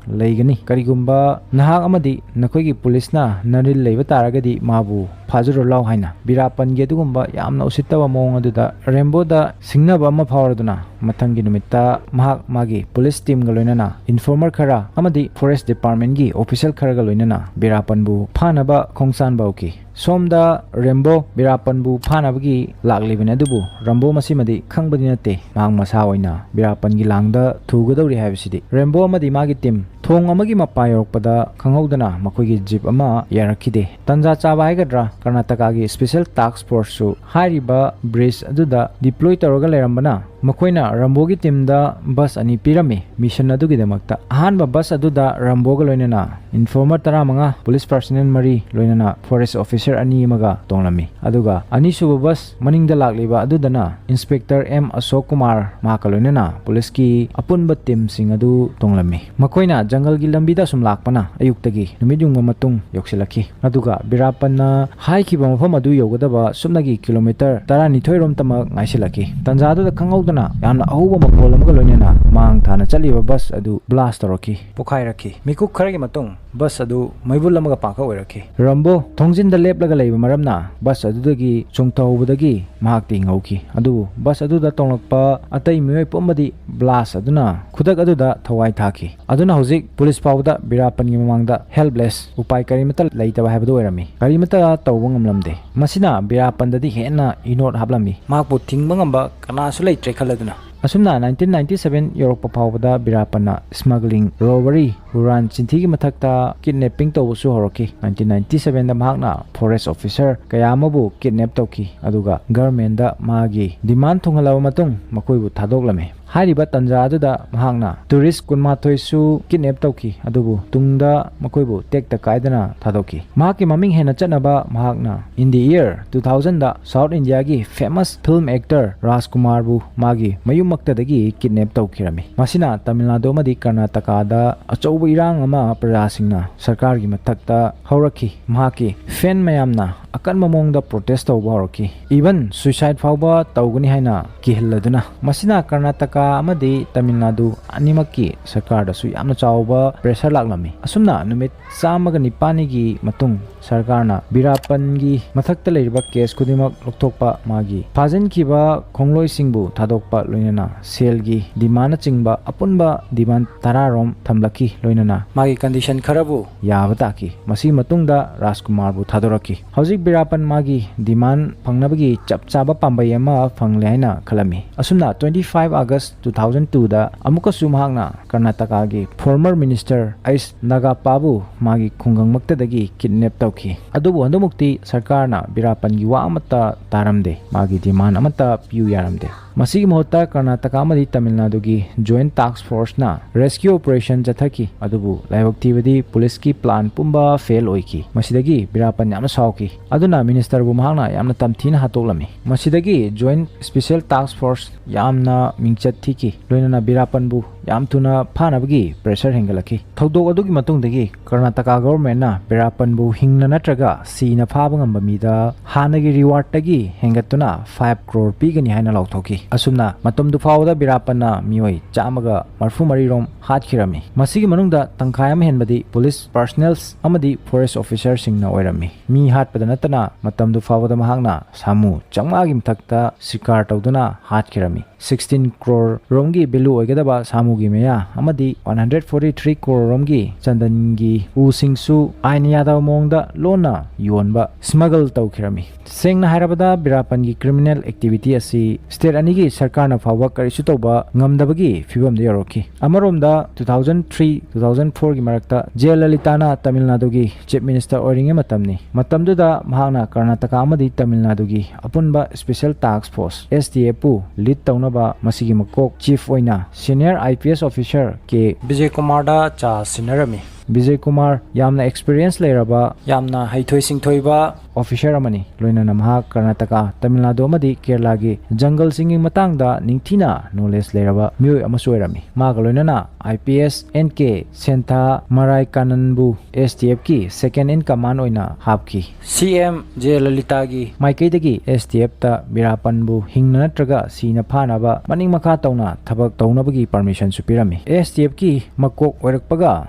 ꯂꯩꯒꯅꯤ꯫ ꯀꯔꯤꯒꯨꯝꯕ ꯅꯍꯥꯛ ꯑꯃꯗꯤ ꯅꯈꯣꯏꯒꯤ ꯄꯨꯂꯤꯁꯅ ꯅꯔꯤꯜ ꯂꯩꯕ ꯇꯥꯔꯒꯗꯤ ꯃꯥꯕꯨ ꯐꯥꯖꯔꯨ ꯂꯥꯎ ꯍꯥꯏꯅ ꯕꯤꯔꯥꯄꯟꯒꯤ ꯑꯗꯨꯒꯨꯝꯕ ꯌꯥꯝꯅ ꯎꯁꯤꯠꯇꯕ ꯃꯑꯣꯡ ꯑꯗꯨꯗ ꯔꯦꯝꯕꯣꯗ ꯁꯤꯡꯅꯕ ꯑꯃ ꯐꯥꯎꯔꯗꯨꯅ ꯃꯊꯪꯒꯤ ꯅꯨꯃꯤꯠꯇ ꯃꯍꯥꯛ ꯃꯥꯒꯤ ꯄꯨꯂꯤꯁ ꯇꯤꯝꯒ ꯂꯣꯏꯅꯅ ꯏꯟꯐꯣꯔꯃꯔ ꯈꯔ ꯑꯃꯗꯤ ꯐꯣꯔꯦꯁ ꯗꯤꯄꯥꯔꯠꯃꯦꯟꯒꯤ ꯑꯣꯐꯤꯁꯤꯌꯦꯜ ꯈꯔꯒ ꯂꯣꯏꯅꯅ ꯕꯤꯔꯥꯄꯟꯕꯨ ꯐꯥꯅꯕ ꯈꯣꯡꯁꯥꯟꯕ ꯍꯧꯈꯤ꯫ ꯁꯣꯝꯗ ꯔꯦꯝꯕꯣ ꯕꯤꯔꯥꯄꯟꯕꯨ ꯐꯥꯅꯕꯒꯤ ꯂꯥꯛꯂꯤꯕꯅꯤ, ꯑꯗꯨꯕꯨ ꯔꯦꯝꯕꯣ ꯃꯁꯤꯃꯗꯤ ꯈꯪꯕꯗꯤ ꯅꯠꯇꯦ꯫ ꯃꯍꯥꯛ ꯃꯁꯥ ꯑꯣꯏꯅ ꯕꯤꯔꯥꯄꯟꯒꯤ ꯂꯥꯡꯗ ꯊꯨꯒꯗꯧꯔꯤ ꯍꯥꯏꯕꯁꯤꯗꯤ꯫ ꯔꯦꯝꯕꯣ ꯑꯃꯗꯤ ꯃꯥꯒꯤ ꯇꯤꯝ ꯊꯣꯡ ꯑꯃꯒꯤ ꯃꯄꯥ ꯌꯧꯔꯛꯄꯗ ꯈꯪꯍꯧꯗꯅ ꯃꯈꯣꯏꯒꯤ ꯖꯤꯞ ꯑꯃ ꯌꯥꯔꯛꯈꯤꯗꯦ꯫ ꯇꯟꯖꯥ ꯆꯥꯕ ꯍꯥꯏꯒꯗ꯭ꯔꯥ, ꯀꯔꯅꯥꯇꯀꯥꯒꯤ ꯁ꯭ꯄꯦꯁꯦꯜ ꯇꯥꯛꯁ ꯐꯣꯔꯁꯁꯨ ꯍꯥꯏꯔꯤꯕ ꯕ꯭ꯔꯤꯖ ꯑꯗꯨꯗ ꯗꯤꯄ꯭ꯂꯣꯏ ꯇꯧꯔꯒ ꯂꯩꯔꯝꯕꯅ ꯃꯈꯣꯏꯅ ꯔꯦꯝꯕꯣꯒꯤ ꯇꯤꯝꯗ ꯕꯁ ꯑꯅꯤ ꯄꯤꯔꯝꯃꯤ ꯃꯤꯁꯟ ꯑꯗꯨꯒꯤꯗꯃꯛꯇ꯫ ꯑꯍꯥꯟꯕ ꯕꯁ ꯑꯗꯨꯗ ꯔꯦꯝꯕꯣꯒ ꯂꯣꯏꯅꯅ ꯏꯟꯐꯣꯔꯃꯔ ꯇꯔꯥꯃꯉꯥ, ꯄꯨꯂꯤꯁ ꯄꯥꯔꯁꯅꯦꯜ ꯃꯔꯤ, ꯂꯣꯏꯅꯅ ꯐꯣꯔꯦꯁ ꯑꯣꯐꯤꯁꯔ ꯑꯅꯤ ꯑꯃꯒ ꯇꯣꯡꯂꯝꯃꯤ꯫ ꯑꯗꯨꯒ ꯑꯅꯤꯁꯨꯕ ꯕꯁ ꯃꯅꯤꯡꯗ ꯂꯥꯛꯂꯤꯕ ꯑꯗꯨꯗꯅ ꯏꯟꯁꯄꯦꯛꯇꯔ ꯑꯦꯝ ꯑꯁꯣꯛ ꯀꯨꯃꯥꯔ ꯃꯍꯥꯛꯀ ꯂꯣꯏꯅꯅ ꯄꯨꯂꯤꯁꯀꯤ ꯑꯄꯨꯟꯕ ꯇꯤꯝꯁꯤꯡ ꯑꯗꯨ ꯇꯣꯡꯂꯝꯃꯤ꯫ ꯃꯈꯣꯏꯅ ꯖꯪꯒꯜꯒꯤ ꯂꯝꯕꯤꯗ ꯑꯁꯨꯝ ꯂꯥꯛꯄꯅ ꯑꯌꯨꯛꯇꯒꯤ ꯅꯨꯃꯤꯠ ꯌꯨꯡꯕ ꯃꯇꯨꯡ ꯌꯧꯁꯤꯜꯂꯛꯈꯤ꯫ ꯑꯗꯨꯒ ꯕꯤꯔꯥꯄꯟꯅ ꯍꯥꯏꯈꯤꯕ ꯃꯐꯝ ꯑꯗꯨ ꯌꯧꯒꯗꯕ ꯁꯨꯞꯅꯒꯤ ꯀꯤꯂꯣꯃꯤꯇꯔ ꯇꯔꯥꯅꯤꯊꯣꯏ ꯔꯣꯝꯇꯃꯛ ꯉꯥꯏꯁꯤꯜꯂꯛꯈꯤ꯫ ꯇꯟꯖꯥꯗꯨꯗ ꯈꯪꯍꯧꯗꯅ ꯌꯥꯝꯅ ꯑꯍꯧꯕ ꯃꯈꯣꯜ ꯑꯃꯒ ꯂꯣꯏꯅꯅ ꯃꯥꯡ ꯊꯥꯅ ꯆꯠꯂꯤꯕ ꯕꯁ ꯑꯗꯨ ꯕ꯭ꯂꯥꯁ ꯇꯧꯔꯛꯈꯤ, ꯄꯣꯈꯥꯏꯔꯛꯈꯤ꯫ ꯃꯤꯀꯨꯞ ꯈꯔꯒꯤ ꯃꯇꯨꯡ ꯕꯁ ꯑꯗꯨ ꯃꯩꯕꯨꯜ ꯑꯃꯒ ꯄꯥꯡꯈꯛ ꯑꯣꯏꯔꯛꯈꯤ꯫ ꯔꯦꯝꯕꯣ ꯊꯣꯡꯖꯤꯟꯗ ꯂꯦꯞꯂꯒ ꯂꯩꯕ ꯃꯔꯝꯅ ꯕꯁ ꯑꯗꯨꯗꯒꯤ ꯆꯣꯡꯊꯍꯧꯕꯗꯒꯤ ꯃꯍꯥꯛꯇꯤ ꯉꯧꯈꯤ꯫ ꯑꯗꯨꯕꯨ ꯕꯁ ꯑꯗꯨꯗ ꯇꯣꯡꯂꯛꯄ ꯑꯇꯩ ꯃꯤꯑꯣꯏ ꯄꯨꯝꯕꯗꯤ ꯕ꯭ꯂꯥꯁ ꯑꯗꯨꯅ ꯈꯨꯗꯛ ꯑꯗꯨꯗ ꯊꯋꯥꯏ ꯊꯥꯈꯤ꯫ ꯑꯗꯨꯅ ꯍꯧꯖꯤꯛ ꯄꯨꯂꯤꯁ ꯐꯥꯎꯕꯗ ꯕꯤꯔꯥꯄꯟꯒꯤ ꯃꯃꯥꯡꯗ ꯍꯦꯜꯞꯂꯦꯁ, ꯎꯄꯥꯏ ꯀꯔꯤꯃꯠꯇ ꯂꯩꯇꯕ ꯍꯥꯏꯕꯗꯨ ꯑꯣꯏꯔꯝꯃꯤ꯫ ꯀꯔꯤꯃꯠꯇ ꯇꯧꯕ ꯉꯝꯂꯝꯗꯦ꯫ ꯃꯁꯤꯅ ꯕꯤꯔꯥꯄꯟꯗꯗꯤ ꯍꯦꯟꯅ ꯏꯅꯣꯠ ꯍꯥꯞꯂꯝꯃꯤ꯫ ꯃꯍꯥꯛꯄꯨ ꯊꯤꯡꯕ ꯉꯝꯕ ꯀꯅꯥꯁꯨ ꯂꯩꯇ꯭ꯔꯦ ꯈꯜꯂꯗꯨꯅ꯫ ꯑꯁꯨꯝꯅ ꯅꯥꯏꯟꯇꯤꯟ ꯅꯥꯏꯟꯇꯤ ꯁꯚꯦꯟ ꯌꯧꯔꯛꯄ ꯐꯥꯎꯕꯗ ꯕꯤꯔꯥꯄꯟꯅ ꯁ꯭ꯃꯒ꯭ꯂꯤꯡ, ꯔꯣꯕꯔꯤ, ꯍꯨꯔꯥꯟ ꯆꯤꯟꯊꯤꯒꯤ ꯃꯊꯛꯇ ꯀꯤꯗꯅꯦꯄꯤꯡ ꯇꯧꯕꯁꯨ ꯍꯧꯔꯛꯈꯤ꯫ ꯅꯥꯏꯟꯇꯤꯟ ꯅꯥꯏꯟꯇꯤ ꯁꯚꯦꯟꯗ ꯃꯍꯥꯛꯅ ꯐꯣꯔꯦꯁ ꯑꯣꯐꯤꯁꯔ ꯀꯌꯥ ꯑꯃꯕꯨ ꯀꯤꯗꯅꯦꯞ ꯇꯧꯈꯤ, ꯑꯗꯨꯒ ꯒꯔꯃꯦꯟꯗ ꯃꯥꯒꯤ ꯗꯤꯃꯥꯟ ꯊꯨꯡꯍꯜꯂꯕ ꯃꯇꯨꯡ ꯃꯈꯣꯏꯕꯨ ꯊꯥꯗꯣꯛꯂꯝꯃꯤ꯫ ꯍꯥꯏꯔꯤꯕ ꯇꯟꯖꯥ ꯑꯗꯨꯗ ꯃꯍꯥꯛꯅ ꯇꯨꯔꯤꯁ ꯀꯨꯟꯃꯥꯊꯣꯏꯁꯨ ꯀꯤꯗꯅꯦꯞ ꯇꯧꯈꯤ, ꯑꯗꯨꯕꯨ ꯇꯨꯡꯗ ꯃꯈꯣꯏꯕꯨ ꯇꯦꯛꯇ ꯀꯥꯏꯗꯅ ꯊꯥꯗꯣꯛꯈꯤ꯫ ꯃꯍꯥꯛꯀꯤ ꯃꯃꯤꯡ ꯍꯦꯟꯅ ꯆꯠꯅꯕ ꯃꯍꯥꯛꯅ in the year two thousandꯗ ꯁꯥꯎꯠ ꯏꯟꯗꯤꯌꯥꯒꯤ ꯐꯦꯃꯁ ꯐꯤꯜꯝ ꯑꯦꯛꯇꯔ ꯔꯥꯖꯀꯨꯃꯥꯔꯕꯨ ꯃꯥꯒꯤ ꯃꯌꯨꯝꯃꯛꯇꯗꯒꯤ ꯀꯤꯗꯅꯦꯞ ꯇꯧꯈꯤꯔꯝꯃꯤ꯫ ꯃꯁꯤꯅ ꯇꯥꯃꯤꯜ ꯅꯥꯗꯨ ꯑꯃꯗꯤ ꯀꯔꯅꯥꯇꯀꯥꯗ ꯑꯆꯧꯕ ꯏꯔꯥꯡ ꯑꯃ ꯄ꯭ꯔꯖꯥꯁꯤꯡꯅ ꯁꯔꯀꯥꯔꯒꯤ ꯃꯊꯛꯇ ꯍꯧꯔꯛꯈꯤ꯫ ꯃꯍꯥꯛꯀꯤ ꯐꯦꯟ ꯃꯌꯥꯝꯅ ꯑꯀꯟꯕ ꯃꯑꯣꯡꯗ protest ꯇꯧꯕ ꯍꯧꯔꯛꯈꯤ꯫ Even suicide ꯐꯥꯎꯕ ꯇꯧꯒꯅꯤ ꯍꯥꯏꯅ ꯀꯤꯍꯜꯂꯗꯨꯅ꯫ ꯃꯁꯤꯅ ꯀꯔꯅꯥꯇꯀꯥ ꯑꯃꯗꯤ ꯇꯥꯃꯤꯜ ꯅꯥꯗꯨ ꯑꯅꯤꯃꯛꯀꯤ ꯁꯔꯀꯥꯔꯗꯁꯨ ꯌꯥꯝꯅ ꯆꯥꯎꯕ pressure ꯂꯥꯛꯂꯝꯃꯤ꯫ ꯑꯁꯨꯝꯅ ꯅꯨꯃꯤꯠ ꯆꯥꯝꯃꯒ ꯅꯤꯄꯥꯜꯅꯤꯒꯤ ꯃꯇꯨꯡ ꯁꯔꯀꯥꯔꯅ ꯕꯤꯔꯥꯄꯟꯒꯤ ꯃꯊꯛꯇ ꯂꯩꯔꯤꯕ case ꯈꯨꯗꯤꯡꯃꯛ ꯂꯧꯊꯣꯛꯄ, ꯃꯥꯒꯤ ꯐꯥꯖꯤꯟꯈꯤꯕ ꯈꯣꯡꯂꯣꯏꯁꯤꯡꯕꯨ ꯊꯥꯗꯣꯛꯄ, ꯂꯣꯏꯅꯅ ꯁꯦꯜꯒꯤ demandꯅꯆꯤꯡꯕ ꯑꯄꯨꯟꯕ demand ꯇꯔꯥꯔꯣꯝ ꯊꯝꯂꯛꯈꯤ꯫ ꯂꯣꯏꯅꯅ ꯃꯥꯒꯤ condition ꯈꯔꯕꯨ ꯌꯥꯕ ꯇꯥꯈꯤ꯫ ꯃꯁꯤꯒꯤ ꯃꯇꯨꯡꯗ ꯔꯥꯖꯀꯨꯃꯥꯔꯕꯨ ꯊꯥꯗꯣꯔꯛꯈꯤ꯫ ꯍꯧꯖꯤꯛ ꯕꯤꯔꯥꯄꯟ ꯃꯥꯒꯤ demand ꯐꯪꯅꯕꯒꯤ ꯆꯞ ꯆꯥꯕ ꯄꯥꯝꯕꯩ ꯑꯃ ꯐꯪꯂꯦ ꯍꯥꯏꯅ ꯈꯜꯂꯝꯃꯤ꯫ ꯑꯁꯨꯝꯅ twenty five August two thousand twoꯗ ꯑꯃꯨꯛꯀꯁꯨ ꯃꯍꯥꯛꯅ ꯀꯔꯅꯥꯇꯀꯥꯒꯤ former minister ꯑꯩꯁ ꯅꯥꯒꯥꯞꯄꯥꯕꯨ ꯃꯥꯒꯤ ꯈꯨꯡꯒꯪꯃꯛꯇꯗꯒꯤ kidnap ꯇꯧꯈꯤ꯫ ꯑꯗꯨꯕꯨ ꯍꯟꯗꯛꯃꯨꯛꯇꯤ ꯁꯔꯀꯥꯔꯅ ꯕꯤꯔꯥꯄꯟꯒꯤ ꯋꯥ ꯑꯃꯠꯇ ꯇꯥꯔꯝꯗꯦ, ꯃꯥꯒꯤ demand ꯑꯃꯠꯇ ꯄꯤꯌꯨ ꯌꯥꯔꯝꯗꯦ꯫ ꯃꯁꯤꯒꯤ ꯃꯍꯨꯠꯇ ꯀꯔꯅꯥꯇꯀꯥ ꯑꯃꯗꯤ ꯇꯥꯃꯤꯜ ꯅꯥꯗꯨꯒꯤ joint task forceꯅ rescue operation ꯆꯠꯊꯈꯤ, ꯑꯗꯨꯕꯨ ꯂꯥꯏꯕꯛ ꯊꯤꯕꯗꯤ policeꯀꯤ plan ꯄꯨꯝꯕ fail ꯑꯣꯏꯈꯤ꯫ ꯃꯁꯤꯗꯒꯤ ꯕꯤꯔꯥꯄꯟ ꯌꯥꯝꯅ ꯁꯥꯎꯈꯤ꯫ ꯑꯗꯨꯅ ministerꯕꯨ ꯃꯍꯥꯛꯅ ꯌꯥꯝꯅ ꯇꯝꯊꯤꯅ ꯍꯥꯠꯇꯣꯛꯂꯝꯃꯤ꯫ ꯃꯁꯤꯗꯒꯤ joint special task force ꯌꯥꯝꯅ ꯃꯤꯡꯆꯠ ꯊꯤꯈꯤ꯫ ꯂꯣꯏꯅꯅ ꯕꯤꯔꯥꯄꯟꯕꯨ ꯌꯥꯝ ꯊꯨꯅ ꯐꯥꯅꯕꯒꯤ pressure ꯍꯦꯟꯒꯠꯂꯛꯈꯤ꯫ ꯊꯧꯗꯣꯛ ꯑꯗꯨꯒꯤ ꯃꯇꯨꯡꯗꯒꯤ ꯀꯔꯅꯥꯇꯀꯥ governmentꯅ ꯕꯤꯔꯥꯄꯟꯕꯨ ꯍꯤꯡꯅ ꯅꯠꯇ꯭ꯔꯒ ꯁꯤꯅ ꯐꯥꯕ ꯉꯝꯕ ꯃꯤꯗ ꯍꯥꯟꯅꯒꯤ rewardꯇꯒꯤ ꯍꯦꯟꯒꯠꯇꯨꯅ five crore ꯄꯤꯒꯅꯤ ꯍꯥꯏꯅ ꯂꯥꯎꯊꯣꯛꯈꯤ꯫ ꯑꯁꯨꯝꯅ ꯃꯇꯝꯗꯨ ꯐꯥꯎꯕꯗ ꯕꯤꯔꯥꯄꯟꯅ ꯃꯤꯑꯣꯏ ꯆꯥꯝꯃꯒ ꯃꯔꯤꯐꯨ ꯃꯔꯤꯔꯣꯝ ꯍꯥꯠꯈꯤꯔꯝꯃꯤ꯫ ꯃꯁꯤꯒꯤ ꯃꯅꯨꯡꯗ ꯇꯪꯈꯥꯏ ꯑꯃ ꯍꯦꯟꯕꯗꯤ police personnels ꯑꯃꯗꯤ forest officerꯁꯤꯡꯅ ꯑꯣꯏꯔꯝꯃꯤ꯫ ꯃꯤ ꯍꯥꯠꯄꯗ ꯅꯠꯇꯅ ꯃꯇꯝꯗꯨ ꯐꯥꯎꯕꯗ ꯃꯍꯥꯛꯅ ꯁꯥꯃꯨ ꯆꯥꯝꯃꯉꯥꯒꯤ ꯃꯊꯛꯇ ꯁꯤꯀꯥꯔ ꯇꯧꯗꯨꯅ ꯍꯥꯠꯈꯤꯔꯝꯃꯤ꯫ Sixteen crore ꯔꯣꯝꯒꯤ value ꯑꯣꯏꯒꯗꯕ ꯁꯥꯃꯨꯒꯤ ꯃꯌꯥ ꯑꯃꯗꯤ one hundred forty three crore ꯔꯣꯝꯒꯤ ꯆꯟꯗꯟꯒꯤ ꯎꯁꯤꯡꯁꯨ ꯑꯥꯏꯟ ꯌꯥꯗꯕ ꯃꯑꯣꯡꯗ ꯂꯣꯟꯅ ꯌꯣꯟꯕ, smuggle ꯇꯧꯈꯤꯔꯝꯃꯤ꯫ ꯁꯦꯡꯅ ꯍꯥꯏꯔꯕꯗ ꯕꯤꯔꯥꯄꯟꯒꯤ criminal activity ꯑꯁꯤ state ꯑꯅꯤꯒꯤ ꯁꯔꯀꯥꯔꯅ ꯐꯥꯎꯕ ꯀꯔꯤꯁꯨ ꯇꯧꯕ ꯉꯝꯗꯕꯒꯤ ꯐꯤꯕꯝꯗ ꯌꯧꯔꯛꯈꯤ꯫ ꯑꯃꯔꯣꯝꯗ two thousand three two thousand fourꯒꯤ ꯃꯔꯛꯇ ꯖꯦ ꯂꯂꯤꯇꯥꯅ ꯇꯥꯃꯤꯜ ꯅꯥꯗꯨꯒꯤ chief minister ꯑꯣꯏꯔꯤꯉꯩ ꯃꯇꯝꯅꯤ꯫ ꯃꯇꯝꯗꯨꯗ ꯃꯍꯥꯛꯅ ꯀꯔꯅꯥꯇꯀꯥ ꯑꯃꯗꯤ ꯇꯥꯃꯤꯜ ꯅꯥꯗꯨꯒꯤ ꯑꯄꯨꯟꯕ special task force, S T Fꯄꯨ lead ꯇꯧꯅꯕ ꯃꯁꯤꯒꯤ ꯃꯀꯣꯛ chief ꯑꯣꯏꯅ senior I P S officer ꯀꯦ ꯕꯤꯖꯌꯀꯨꯃꯥꯔꯗ ꯆꯥ ꯁꯤꯟꯅꯔꯝꯃꯤ꯫ ꯕꯤꯖꯦ ꯀꯨꯃꯥꯔ ꯌꯥꯝꯅ experience ꯂꯩꯔꯕ, ꯌꯥꯝꯅ ꯍꯩꯊꯣꯏ ꯁꯤꯡꯊꯣꯏꯕ officer ꯑꯃꯅꯤ꯫ ꯂꯣꯏꯅꯅ ꯃꯍꯥꯛ ꯀꯔꯅꯥꯇꯀꯥ, ꯇꯥꯃꯤꯜ ꯅꯥꯗꯨ ꯑꯃꯗꯤ ꯀꯦꯔꯂꯥꯒꯤ ꯖꯪꯒꯜꯁꯤꯡꯒꯤ ꯃꯇꯥꯡꯗ ꯅꯤꯡꯊꯤꯅ knowledge ꯂꯩꯔꯕ ꯃꯤꯑꯣꯏ ꯑꯃꯁꯨ ꯑꯣꯏꯔꯝꯃꯤ꯫ ꯃꯥꯒ ꯂꯣꯏꯅꯅ I P S N K ꯁꯦꯟꯊꯥ ꯃꯔꯥꯏ ꯀꯥꯅꯟꯕꯨ S T Fꯀꯤ second in command ꯑꯣꯏꯅ ꯍꯥꯞꯈꯤ꯫ C M ꯖꯌꯂꯂꯤꯇꯥꯒꯤ ꯃꯥꯏꯀꯩꯗꯒꯤ S T Fꯇ ꯕꯤꯔꯥꯄꯟꯕꯨ ꯍꯤꯡꯅ ꯅꯠꯇ꯭ꯔꯒ ꯁꯤꯅ ꯐꯥꯅꯕ ꯃꯅꯤꯡ ꯃꯈꯥ ꯇꯧꯅ ꯊꯕꯛ ꯇꯧꯅꯕꯒꯤ permissionꯁꯨ ꯄꯤꯔꯝꯃꯤ꯫ S T Fꯀꯤ ꯃꯀꯣꯛ ꯑꯣꯏꯔꯛꯄꯒ